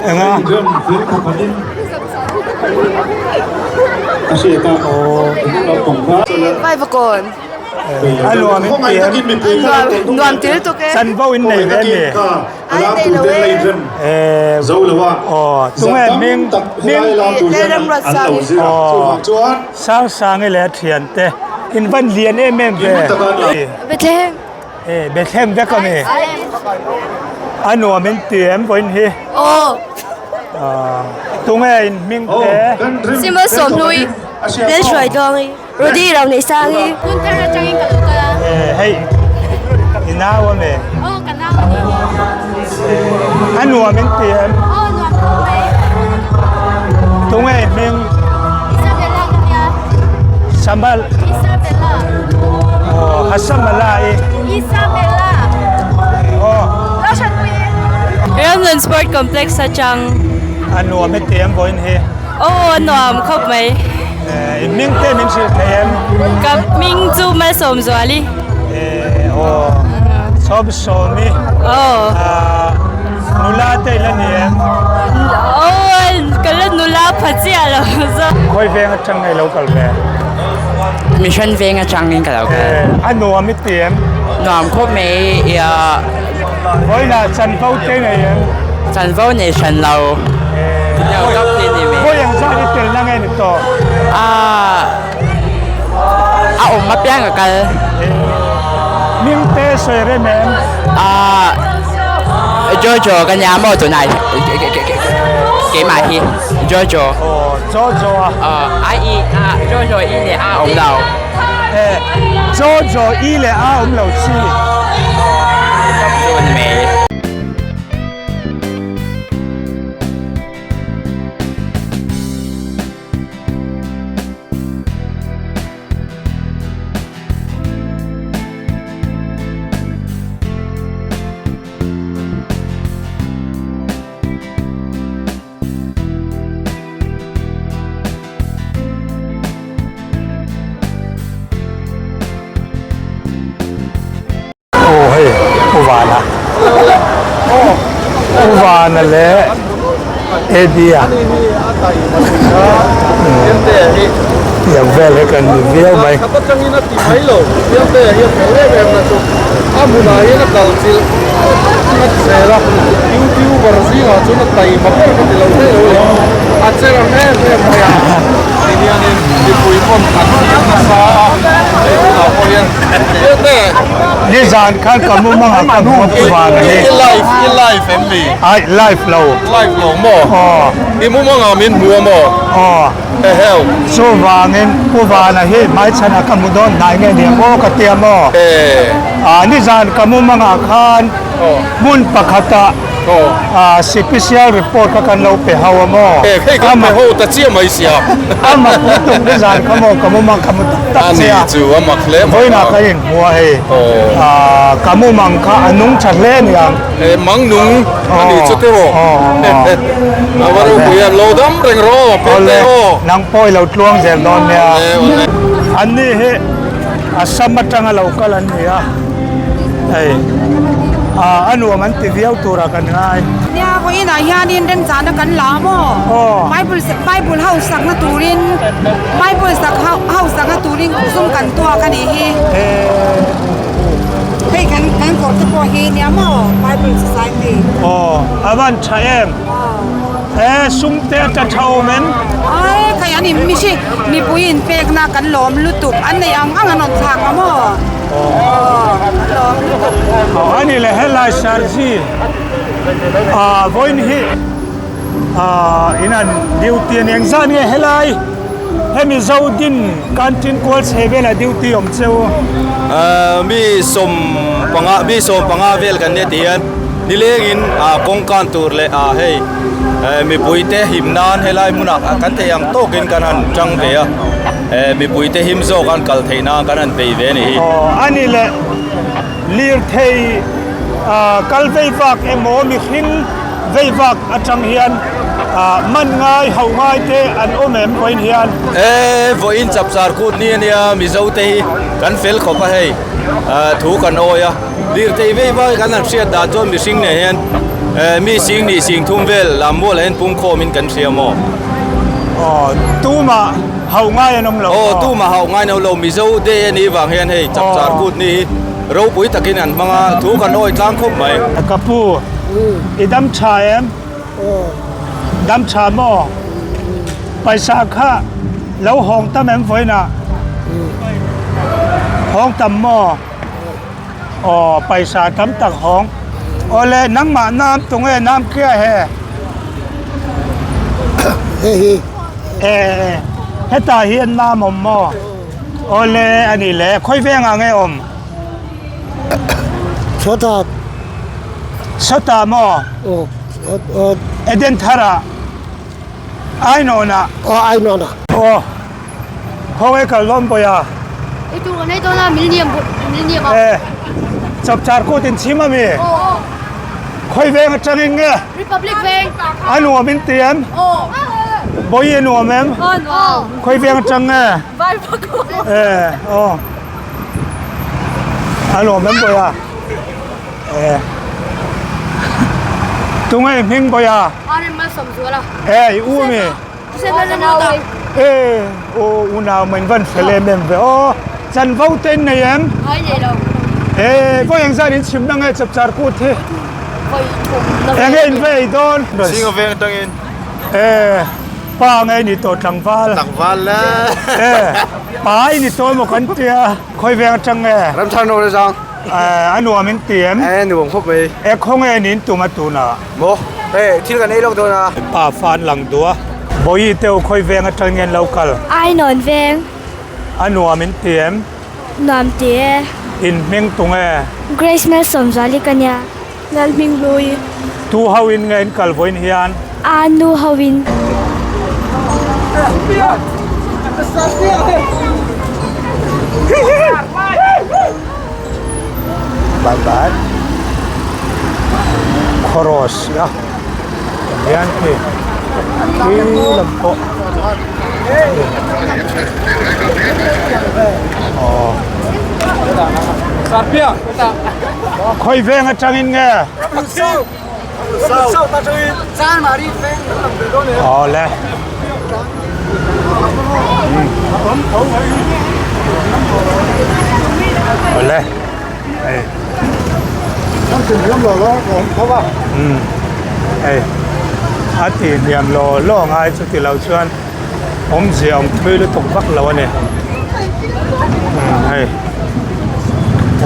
Enga. Vaivakawn. A nuam in ti em? Nuam til tuk e. Chanvo in nei ve mi? Ai nei lo e. Aw tunge hming hming Lalramruatsangi. Aw Sangsangi leh a thiante in van lian em em ve. Bethlehem. E Bethlehem vek a mi? A nuam in ti em vawiin hi? Aw. Tunge in hming te? Simon Sawmhlui. Lalhruaitluangi. Rudy ro nei sang hi. Hmun thar atangin ka lo kal a. Eh hei i nau a mi? Aw ka nau a ni hi. A nuam in ti em? Aw nuam khawp mai. Tunge i hming? Isabella ka nia. Samal. Isabella. Aw Hasamala i. Isabella. Aw. Lalhranpui i. Ramhlun Sport Complex atang. A nuam i ti em vawiin hi? Aw a nuam khawp mai. I hming te min hrilh thei em? Ka hming chu Malsawmzuali. Aw Sawmsawmi. Aw. Nula te i la ni em? Aw ka la nula pha chiah lo zawk. Khawi veng atang nge i lo kal ve? Mission veng atangin ka lo kal. A nuam i ti em? Nuam khawp mai ia. Vawiinah chanvo te nei em? Chanvo nei hran lo. Vawi ang zat i tel na nge ni tawh? Aaa a awm apiang a kal. Hming te sawi rem em? Aaa Jojo ka nia maw tunah keimah hi Jojo. Aw Jojo a. Aw a i a Jojo i leh a awm lo. Jojo i leh a awm lo chi. Chu a ni mai. Aw hei Pu Vana Pu Vana leh Eddie-a tiang vel hi kan ni viau mai. Nizan khan ka mumang ah ka hmu a pu van a ni. I live i live em mi? Ai live lo. Live lo maw? Aw. I mumang ah min hmu a maw? Aw. Eheu. Chuvangin pu Vana hi hmaichhan ah ka hmu dawn hnai nge niang aw ka tia maw? E. Ah nizan ka mumang ah khan hmun pakhat ah Ah special report kha kan lo pe ho a maw? Eh hei kan pe ho ta chiah mai sia. A mak lutuk nizan kha maw ka mumang ka mu tak tak che a. A ni chu a mak hle mai. Vawiinah ka inhmu a hei. Ah ka mumang kha a nung tha hle aniang. Eh mang nung a ni chu tiraw. A va ropui a lo dam reng rawh aw Pete aw. Nang pawh i lo tluang zel dawn nia. An ni hi Assam atanga lo kal an ni a. Hei a nuam an ti viau turah kan ngai. Nia vawiinah hianin remchahna kan la a maw? Bible Bible ho sakna turin Bible sak ho sakna turin sum kan tuak a nih hi. Hei kan kan kawr te pawh hi nia maw Bible Society. Aw a van tha em? E sum te a tla tha awm em? Ai khai an in mihi mipui in pekna kan lawm lutuk an neih ang ang an rawn thlak a maw? Aw kan lawm lutuk. Aw a ni le helai Sarji ah vawiin hi ah in an duty a ni engzah nge helai hemi Zodin canteen kual chhe velah duty awm cheu? Mi 15 mi 15 vel kan nia tih hian Nilengin kawng kan tur leh hei mipuite him nan helai hmunah kan theih ang tawkin kan han tang ve a, mipuite him zawk an kal theih nan kan han bei ve a ni hi. Aw a ni le, lirthei kal vei vak emaw mihring vei vak atang hian man ngai hauh ngai te an awm em vawiin hian? E vawiin chapchar kut ni a nia Mizo te hi kan fel khawp a hei thu kan awi a. Lirthei vei vai kan han hriat dan chuan mihring nen hian mi sing nih sing thum vel lam mual ah hian pung khawm in kan hria maw? Aw tumah hauh ngai an awm lo maw? Aw tumah hauh ngai an awm lo Mizo day a nih vang hian hei chapchar kut ni hi ropui takin an hmang a thu kan awi tlang khawp mai. Ka pu i dam tha em? Dam tha maw? Paisa kha lo hawng tam em vawiinah? Hawng tam maw? Aw paisa tam tak hawng. Awle nangmah nam tunge nam kia he. Hehe. E e hetah hian nam awm maw? Awle a ni le khawi vengah nge awm? Sawtah. Sawtah maw? Aw. Eden tharah. Ainawnah. Aw Ainawnah. Aw. Khawnge kal dawn pawih a? Ei tur kan ei dawn a, milniam milniam a. E, chapchar kut in chhim a mi? Aw aw. Khawi veng atangin nge? Republic veng. A nuam in ti em? Aw. Bawi a nuam em? Aw nuam. Khawi veng atang nge? Vaivakawn. E, aw. A nuam em bawi a? E. Tunge i hming bawi a? Arem Malsawmzuala. E, i u a mi? E aw unau min van fel em em ve aw chanvo te in nei em? Ngai nei lo. E vawi engzat in chhim na nge chapchar kut hi? Vawi thum na vel. Enge in va ei dawn? Singa veng atangin. E pa nge ni tawh tlangval? Tlangval le. E pa i ni tawh emaw kan tia khawi veng atang nge? Ramthar no le zang. E a nuam in ti em? E nuam khawp mai. E khawnge ni in tum a tunah? Maw? Hei, thil kan ei lawk dawn a. Pa fan lang duh a. Bawihi te u khawi veng atang nge an lo kal? Ainawn veng. A nuam in ti em? Nuam ti e. In hming tung e? Grace Malsawmzuali ka nia. Lal hming hlui. Tu ho in nge in kal vawiin hian? A nu ho in. Bye bye cross a hian khi khi lam pawh aw khawi veng atangin nge aw le awle hei umm hei a tih hniam law law ngai chuti lo chuan awmzia awm thui lutuk vak lo a ni umm hei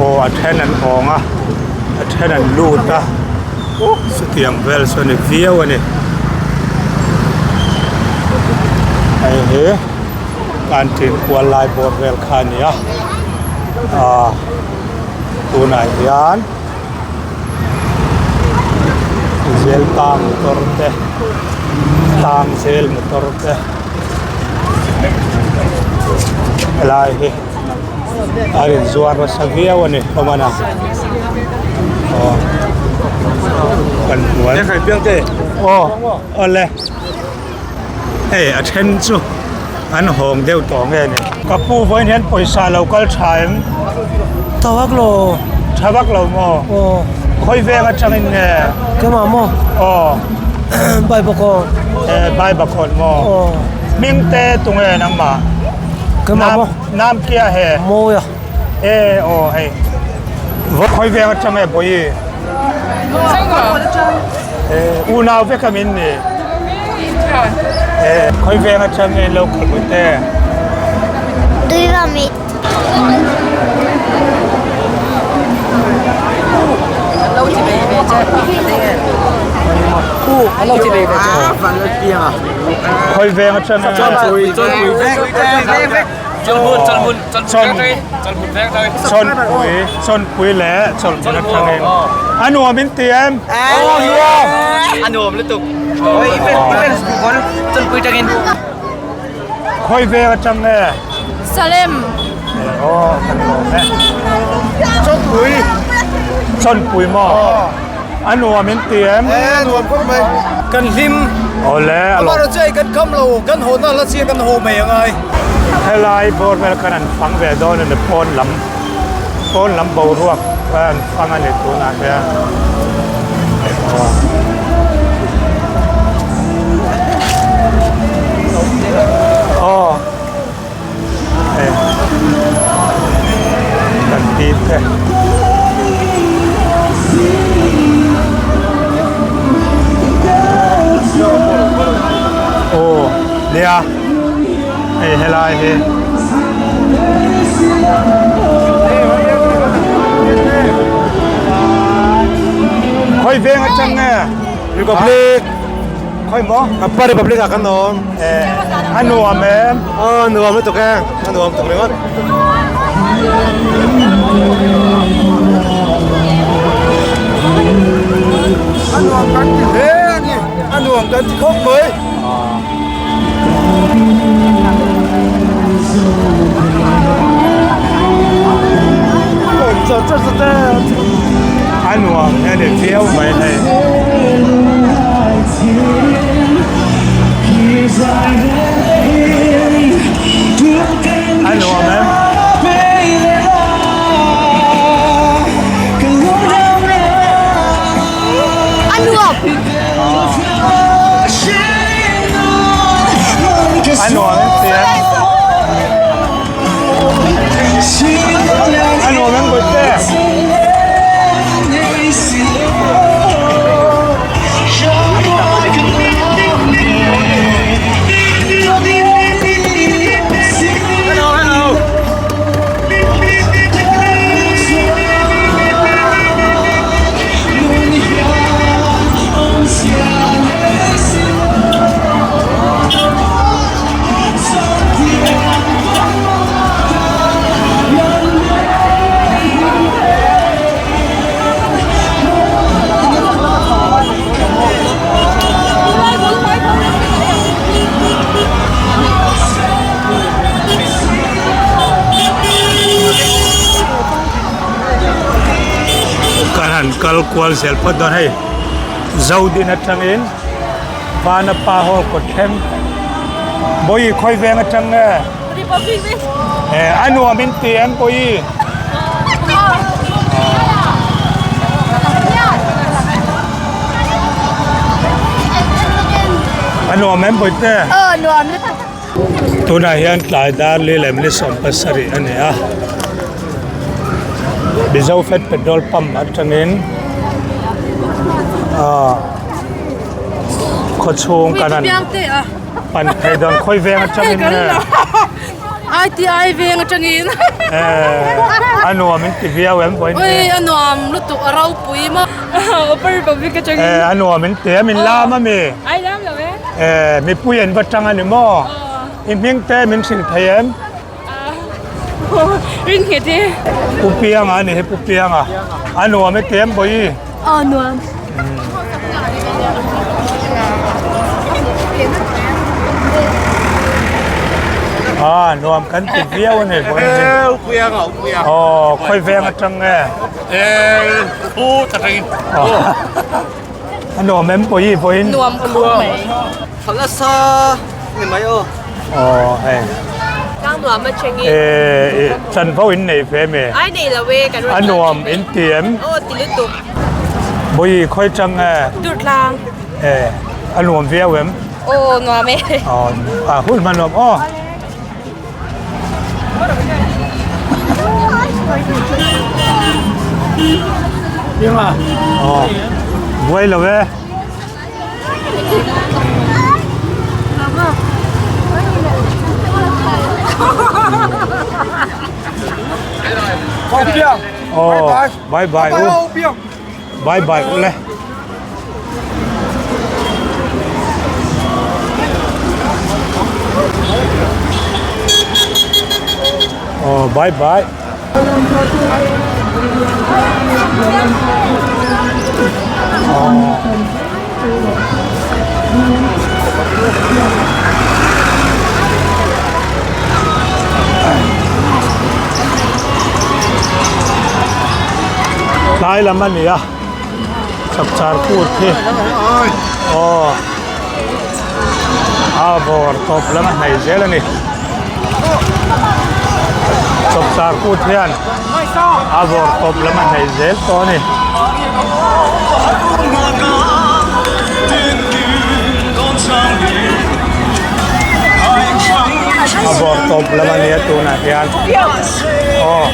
aw a then an awng a a then an lut a chutiang vel chu a ni viau a ni hei hi canteen kual lai bawr vel kha a ni a ah tunah hian. Zel tang motor te tang zel motor te helai hi a in zuar nasa viau a ni awm a aw kan hmuai aw awle hei a then chu an hawng deuh tawh nge ni ka pu vawiin hian pawisa lo kal tha em tha vak lo tha vak lo maw aw khawi veng atangin nge keimah maw aw Baibakawn e Baibakawn maw aw hming te tunge nangmah keimah maw nam kia he mawia e aw hei khawi veng atang nge bawihi e unau vek a min ni. Eh, khawi veng atang nge lo kal pui te? Tuiramit. Lo ti ve ve che. U, lo ti ve ve che. Khawi veng atang nge? Chawnpui, chawnpui vek. Vek. Chawlhmun, chawlhmun, chawlhmun vek chawlhmun vek tawih. Chawnpui, chawnpui leh chawlhmun atangin. A nuam in ti em? Aw, nuam. A nuam lutuk. Oi, i pen school chawnpui tangin. Khawi veng atang nge? Salem. Aw, kan lawm e. Chawnpui. Chawnpui maw? A nuam in ti em? E, nuam khawp mai. Kan hlim. Awle, a lawm. Amah erawh chu hei kan kham lo, kan haw na la chiah kan haw mai a ngai. Helai bawr vel khan an fang ve dawn a ni pawn lam, pawn lam boruak an fang a ni tunah hian. Aw. Hei kan pi te. Aw nia hei helai hi. Khawi veng atang nge? Republic. Khawi maw? Apa Republic ah kan awm. Eh, a nuam em? Aw, nuam lutuk e. A nuam tuk ringawt. A nuam kan ti hle a ni. A nuam kan ti khawp mai. A nuam hian i viau mai hei. A nuam em? A nuam. A nuam em tia? A nuam em Bawihte? Kan han kal kual zel phawt dawn hei Zodin atangin Vanapa hall kawt thleng Bawihi khawi veng atang nge? Republic veng. Eh a nuam in ti em Bawihi? A nuam em Bawihte? Aw nuam lutuk. Tunah hian tlai dar li lem li 17 a ni a. Mizo Fed Petrol Pump atangin ah khawchhung kan han pan phei dawn khawi veng atangin nge ITI veng atangin eh a nuam in ti viau em vawiin oi a nuam lutuk a ropui maw Upper Republic atangin eh a nuam in ti em in lam ami ai lam lo e eh mipui an va tang ani maw i hming te min hrilh thei em Rin nghet e. Pu Pianga a ni hi Pu Pianga. A nuam e ti em Bawihi? Aw nuam. Ah nuam kan ti viau a ni Bawihi. Eh U Pianga U Pianga. Aw khawi veng atang nge? Eh U atangin. A nuam em Bawihi vawiin? Nuam khawp mai. Thla nasa ni mai aw. Aw hei. Tlang nuam a cheng in. Eh chanvo in nei ve me. Ai nei lo e kan rawn A nuam in ti em? Aw ti lutuk. Bawihi khawi chang nge? Durtlang. Eh a nuam viau em? Aw nuam e. Aw a hun hman nuam aw. Aw buai lo e. Aw bye bye u bye bye u le. Aw bye bye. Tlai lam a ni a chapchar kut hi aw a bawr tawp lam a hnaih zel a ni. Chapchar kut hian a vawr tawp lam a hnaih zel tawh a ni. A vawr tawp lam a nia tunah hian aw.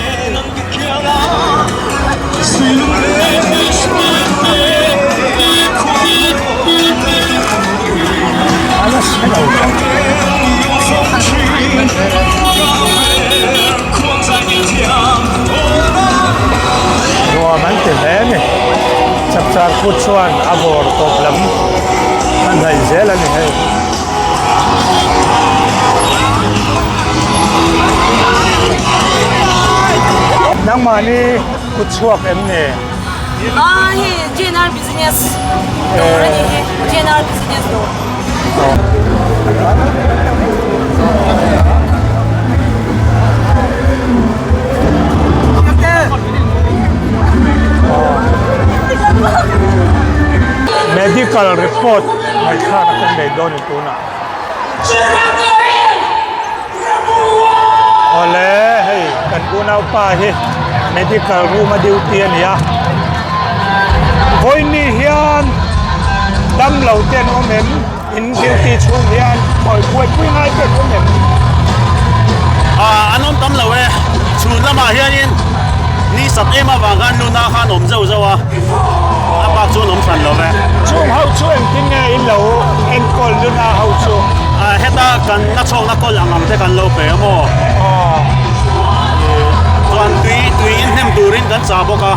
Nuam an ti hle a ni. Chapchar kut chuan a bawr tawp lam a hnaih zel a ni hei. Nangmahni kut chhuak em ni? Ah hei GNR business dawr a ni hi GNR business dawr. Medical report ngaihthlak a kan nei dawn ni tunah. Awle hei kan unaupa hi medical room a duty a ni a vawiin hian damlo te an awm em in duty chhung hian khawi buaipui ngai te an awm em? Ah an awm tam lo e chhun lamah hianin ni sat em avang khan luna kha an awm zauh zauh a a bak chu an awm hran lo ve. Chung ho chu engtin nge in lo enkawl luna ho chu? Ah heta kan na chhawkna kawl ang ang te kan lo pe a maw? Aw. Chuan tui tui in hnem turin kan chah bawk a.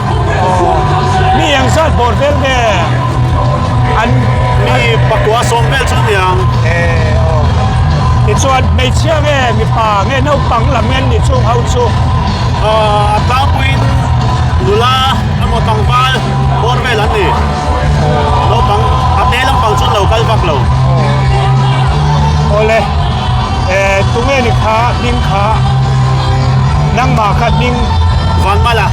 Aw. Mi eng zat bawr vel nge an Mi pakua sawm vel chu aniang. E aw. Tichuan hmeichhia nge mipa nge naupang lam nge an nih chung ho chu? A tlangpuiin nula emaw tlangval bawr vel an ni. Naupang a te lampang chu an lo kal vak lo. Awle tunge ni kha hming kha nangmah kha hming Vanmala.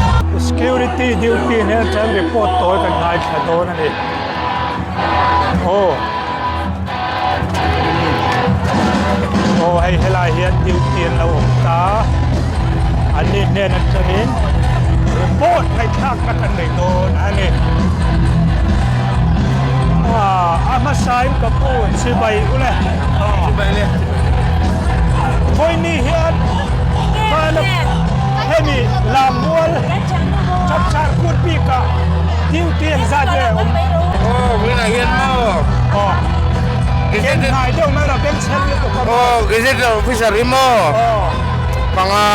Security duty nen chuan report tawi kan ngaithla dawn a ni. Aw. Aw hei helai hian duty an lo awm ta an ni hnen atangin report ngaihthlak na kan nei dawn a ni ah a hmasain ka pu chibai ule chibai le vawiini hian hmana hemi lammual chapchar kut bikah duty an zat nge awm aw vawiinah hian maw aw Ken hnai deuh mai rawh bengchheng lutuk a maw. Aw Gazetted Officer hi maw panga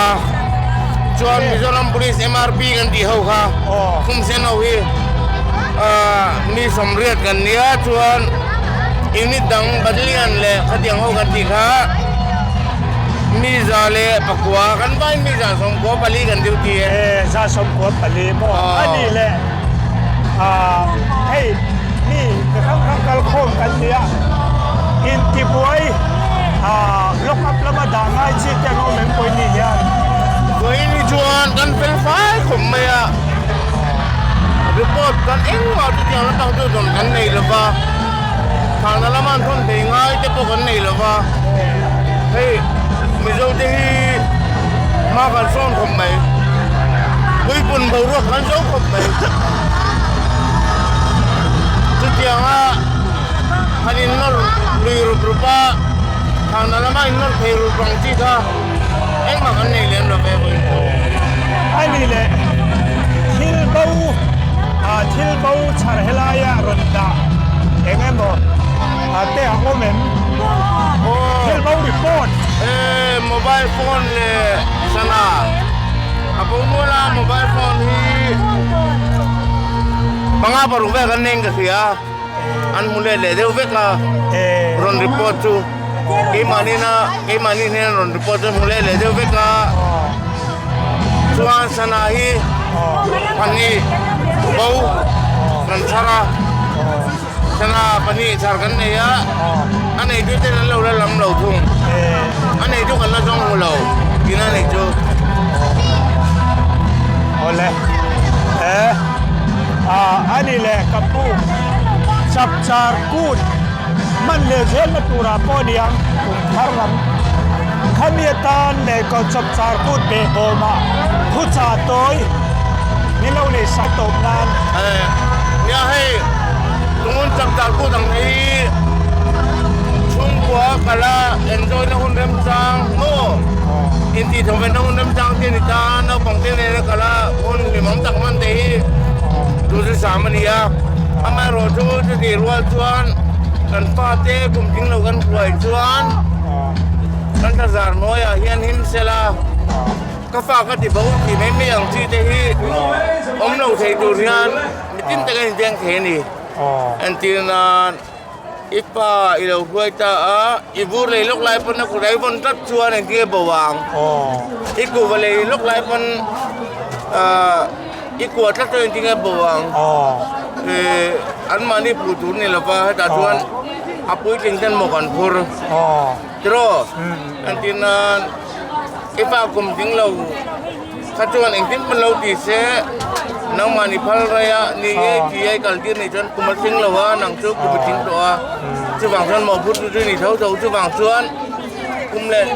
chuan Mizoram Police MRP kan tih ho kha khumsen ho hi mi sawmriat kan nia chuan unit dang battalion leh khatiang ho kan tih kha mi za leh pakua kan vain mi za 14 kan duty e. E za 14 maw a nih leh. Ahh hei mi chi hrang hrang kal khawm kan ni a, intibuai ahh lock up lama dah ngai chi te an awm em pawhin ni hian. Vawiin hi chuan kan fel fai khawp mai a, report kan engmah chutiang lampang chu zawn kan nei lo va, thahna lama an thawn thei ngai te pawh kan nei lo va, hei Mizo te hi hma kan sawn khawp mai. Puipun boruak kan zo khawp mai. Chutianga han innawr lui rup rup a, thahna lama innawr thei rup ang chi kha engmah kan nei lem lo ve vawiin chu. A ni leh thil bo ah thil bo chhar helaia rawn dah eng emaw te a awm em? Thil bo report. Eh mobile phone leh sana a bo nual a mobile phone hi panga paruk vel kan nei in ka hria an hmu let leh deuh vek a rawn report chu keimahni na keimahni hian rawn report chu hmu let leh deuh vek a chuan sana hi pahnih bo kan thar a. Sana pahnih char kan nei a, a neitu ten an lo la lam lo thung. A neitu kan la zawng hmu lo tihna a nih chu. Awle e a ani leh ka pu chapchar kut hman leh zelna turah pawh niang kum thar lam khami atan leh ka chapchar kut behbawmah thuchah tawi Min lo nei sak tawp nan. Nia hei tungun chak dar kut ang hi chhungkua kala enjoy na hun remchang maw intih thawh ve na hun remchang te a ni ta naupang te nena kala hun hlimawm tak hman te hi chu chu sam a ni a amaherawh chu chutih rual chuan kan fate kum tling lo kan hruai chuan kan thlazar hnuaiah hian him sela. Ka fa ka ti bo tih mai mai ang chi te hi awm lo thei tur hian mitin tak a inveng thei a ni. Entir nan i pa i lo hruai ta a, i vur lei lawk lai pawn a kut a i vawn tlat chuan engtin nge bo ang. I kuhva lei lawk lai pawn i kuah tlat chuan engtin nge bo ang. Anmahni puh tur ni lova hetah chuan a puitling ten maw kan phur. Tiraw? Entir nan. I pa kum ding lo kha chuan engtin pawn lo ti se nangmah ni phal rai a ni e ti a i kal tir ni chuan kum a tling lo a nang chu kum i tling tawh a chuvang chuan mawhphur chu chu ni tho tho chuvang chuan kum leh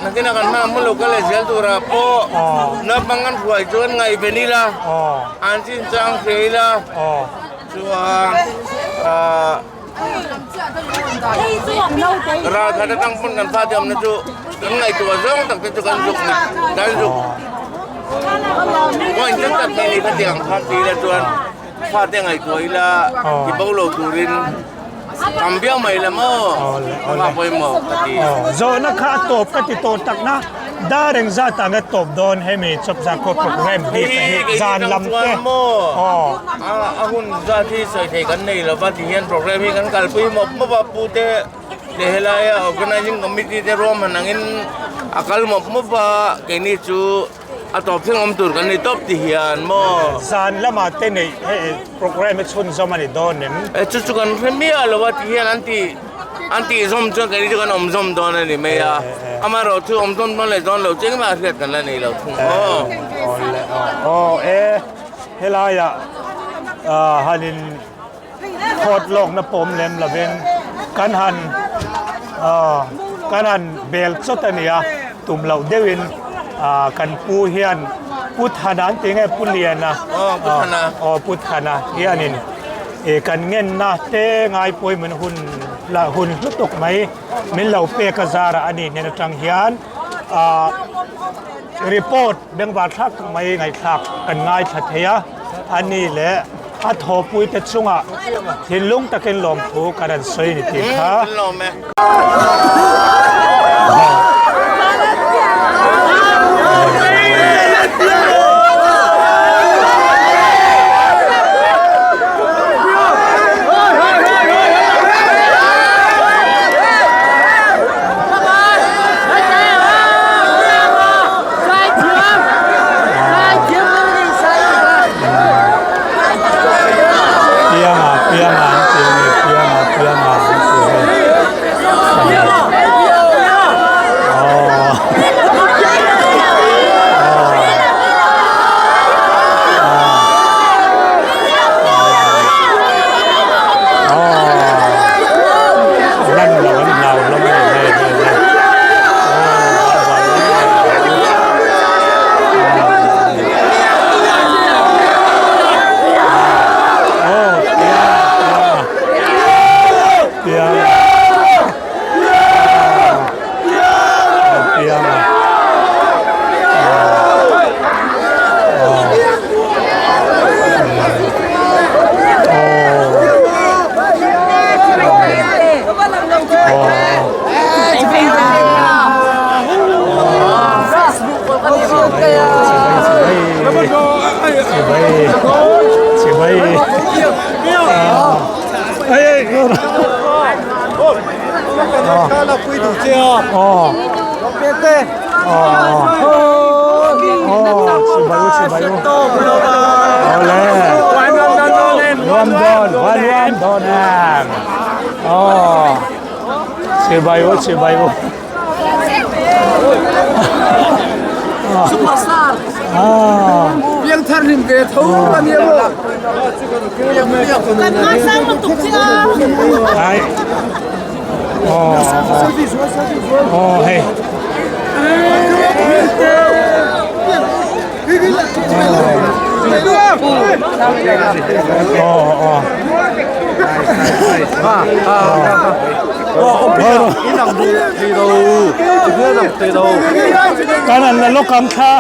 nakin a kan hma hmun lo kal leh zel turah pawh naupang kan hruai chuan ngaihven ila an chinchang hria ila chuan ahh. Ral khat atang pawn kan fate awmna chu kan ngaihtuah zawng tak te chu kan zuk ni kan zuk point tak tak mai ni khatiang khan ti ila chuan fate ngaihtuah ila ti bo lo turin tam viau mai la maw a pawimawh ka ti. Zawhna kha a tawp ka ti tawh tak na. Dar eng zat ah nge tawp dawn hemi chawpzar khaw program bik a hi zan lam te aw. A hun zat hi sawi thei kan nei lova ti hian program hi kan kalpui mawp mawp a pu te leh helaia organizing committee te ruahman angin a kal mawp mawp a keini chu a tawp thleng awm tur kan ni tawp ti hian maw. Zan lamah te neih hei program hi chhunzawm a ni dawn em? Chu chu kan hre miah lo a ti hian an ti. An tih zawm chuan keini chu kan awm zawm dawn a ni mai a, amaherawh chu awm zawm dawn leh dawn lo chu engmah hriat kan la nei lo thung aw. Aw e, helaiah han in phawt lawkna pawm lem lovin kan han kan han bel chawt a ni a, tum loh deuhin kan pu hian Pu Thana an ti nge Pu Liana? Aw Pu Thana. Aw Pu Thana hianin. Ih kan ngenna te ngai pawimawh hun lah hun hlu tuk mai min lo pek a zar a ni hnen atang hian ah report bengvar thlak tak mai ngaihthlak kan ngaithla thei a a ni leh a thawhpui te chungah thinlung takin lawmthu kan rawn sawi ni tih kha. Pianga pianga an ti a ni pianga pianga an ti hei. Chibai u chibai u. Superstar. Piang thar lim ve tho a nia maw. Kan ngaisang lutuk che a. Ai. Oh. Oh hei. Oh oh. Kan an la lawk ang thla.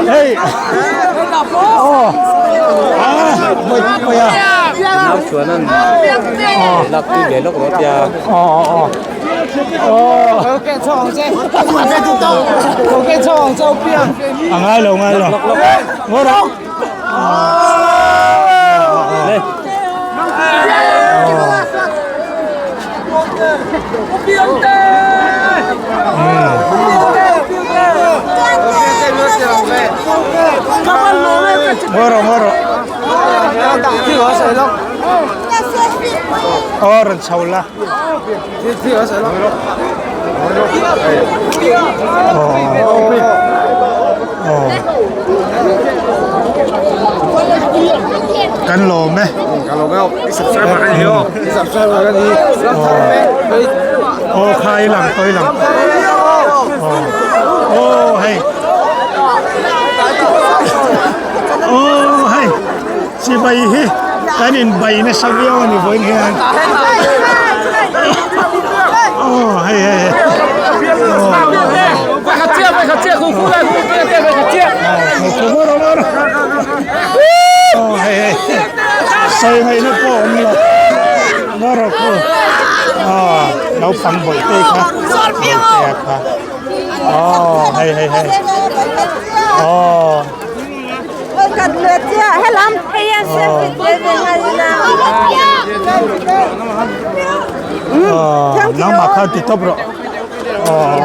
Hey. Oh. Ah, mời mời à. Nau chuan an lak tui ve lawk rawh tia. Oh oh oh. À ngai lo ngai lo. Ngồi đó. Lên. Ngồi rồi ngồi rồi. Ờ rồi chầu la. Ờ. Kan lawm e. Kan lawm e aw. I subscribe kan ni aw. I subscribe kan ni. Aw kha i lang tawh i lang. Aw hei. Aw hei. Chibai hi kan in bai nasa viau a ni vawiin hian. Aw hei hei hei. Aw hei hei. Sawi ngaihna pawh a awm lo. Ngaw rawh u. Aw naupang bawihte kha. Bawihtea kha. Aw hei hei hei. Aw. Aw nangmah kha ti tawp rawh. Aw.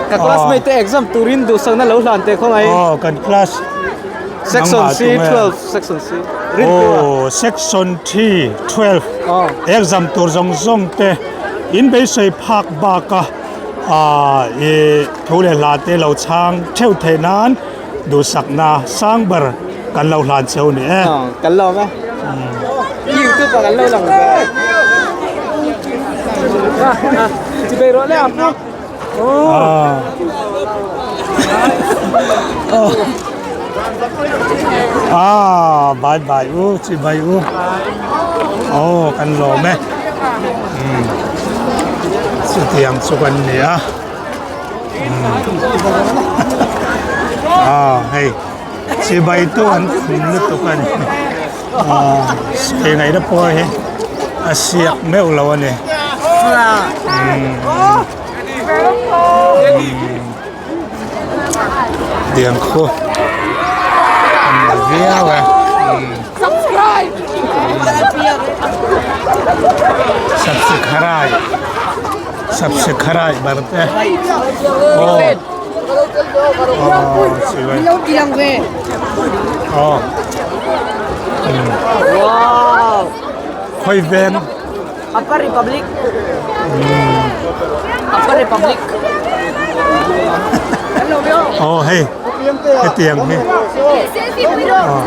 Ka classmate te exam turin duhsakna lo hlan teh khawngaih. Aw kan class Section C 12 section C Aw section C 12 exam tur zawng zawng te in beisei phak baka i thu leh hla te lo chhang theuh theih nan duhsakna sang ber kan lo hlan cheu ni e. Kan lawm e. YouTube ah kan lo lang ve. Chibei rawh le apu. Ah bye bye u chibei u. Aw kan lawm e. Chutiang chu kan ni a. Ah hei chibai tu an khum lutuk a ni ah sawi ngaihna pawh hi a siak meuh lo a ni tiang khu an ni viau e subscribe. Subscribe bar te aw aw chibai aw khawi veng Upper Republic Upper Republic aw hei hetiang hi aw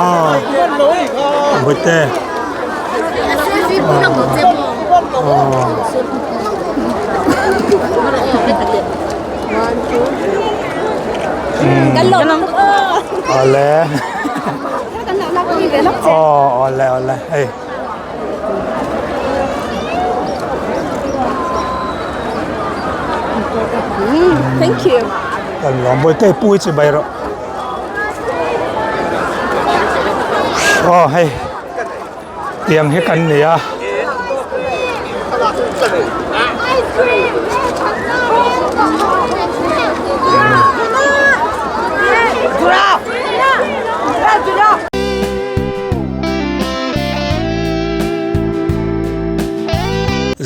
aw bute. Kan lawm lutuk aw. Awle. Kan lo lak pui ve lawk che. Aw awle awle hei. Thank you. Kan lawm bawihte pui chi bai rawh. Aw hei tiang hi kan ni a.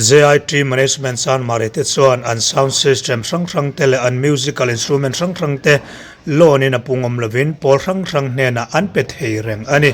JIT Management Chanmari te chuan an sound system hrang hrang te leh an musical instrument hrang hrang te loan in a pungawm lovin pawl hrang hrang hnenah an pe thei reng a ni.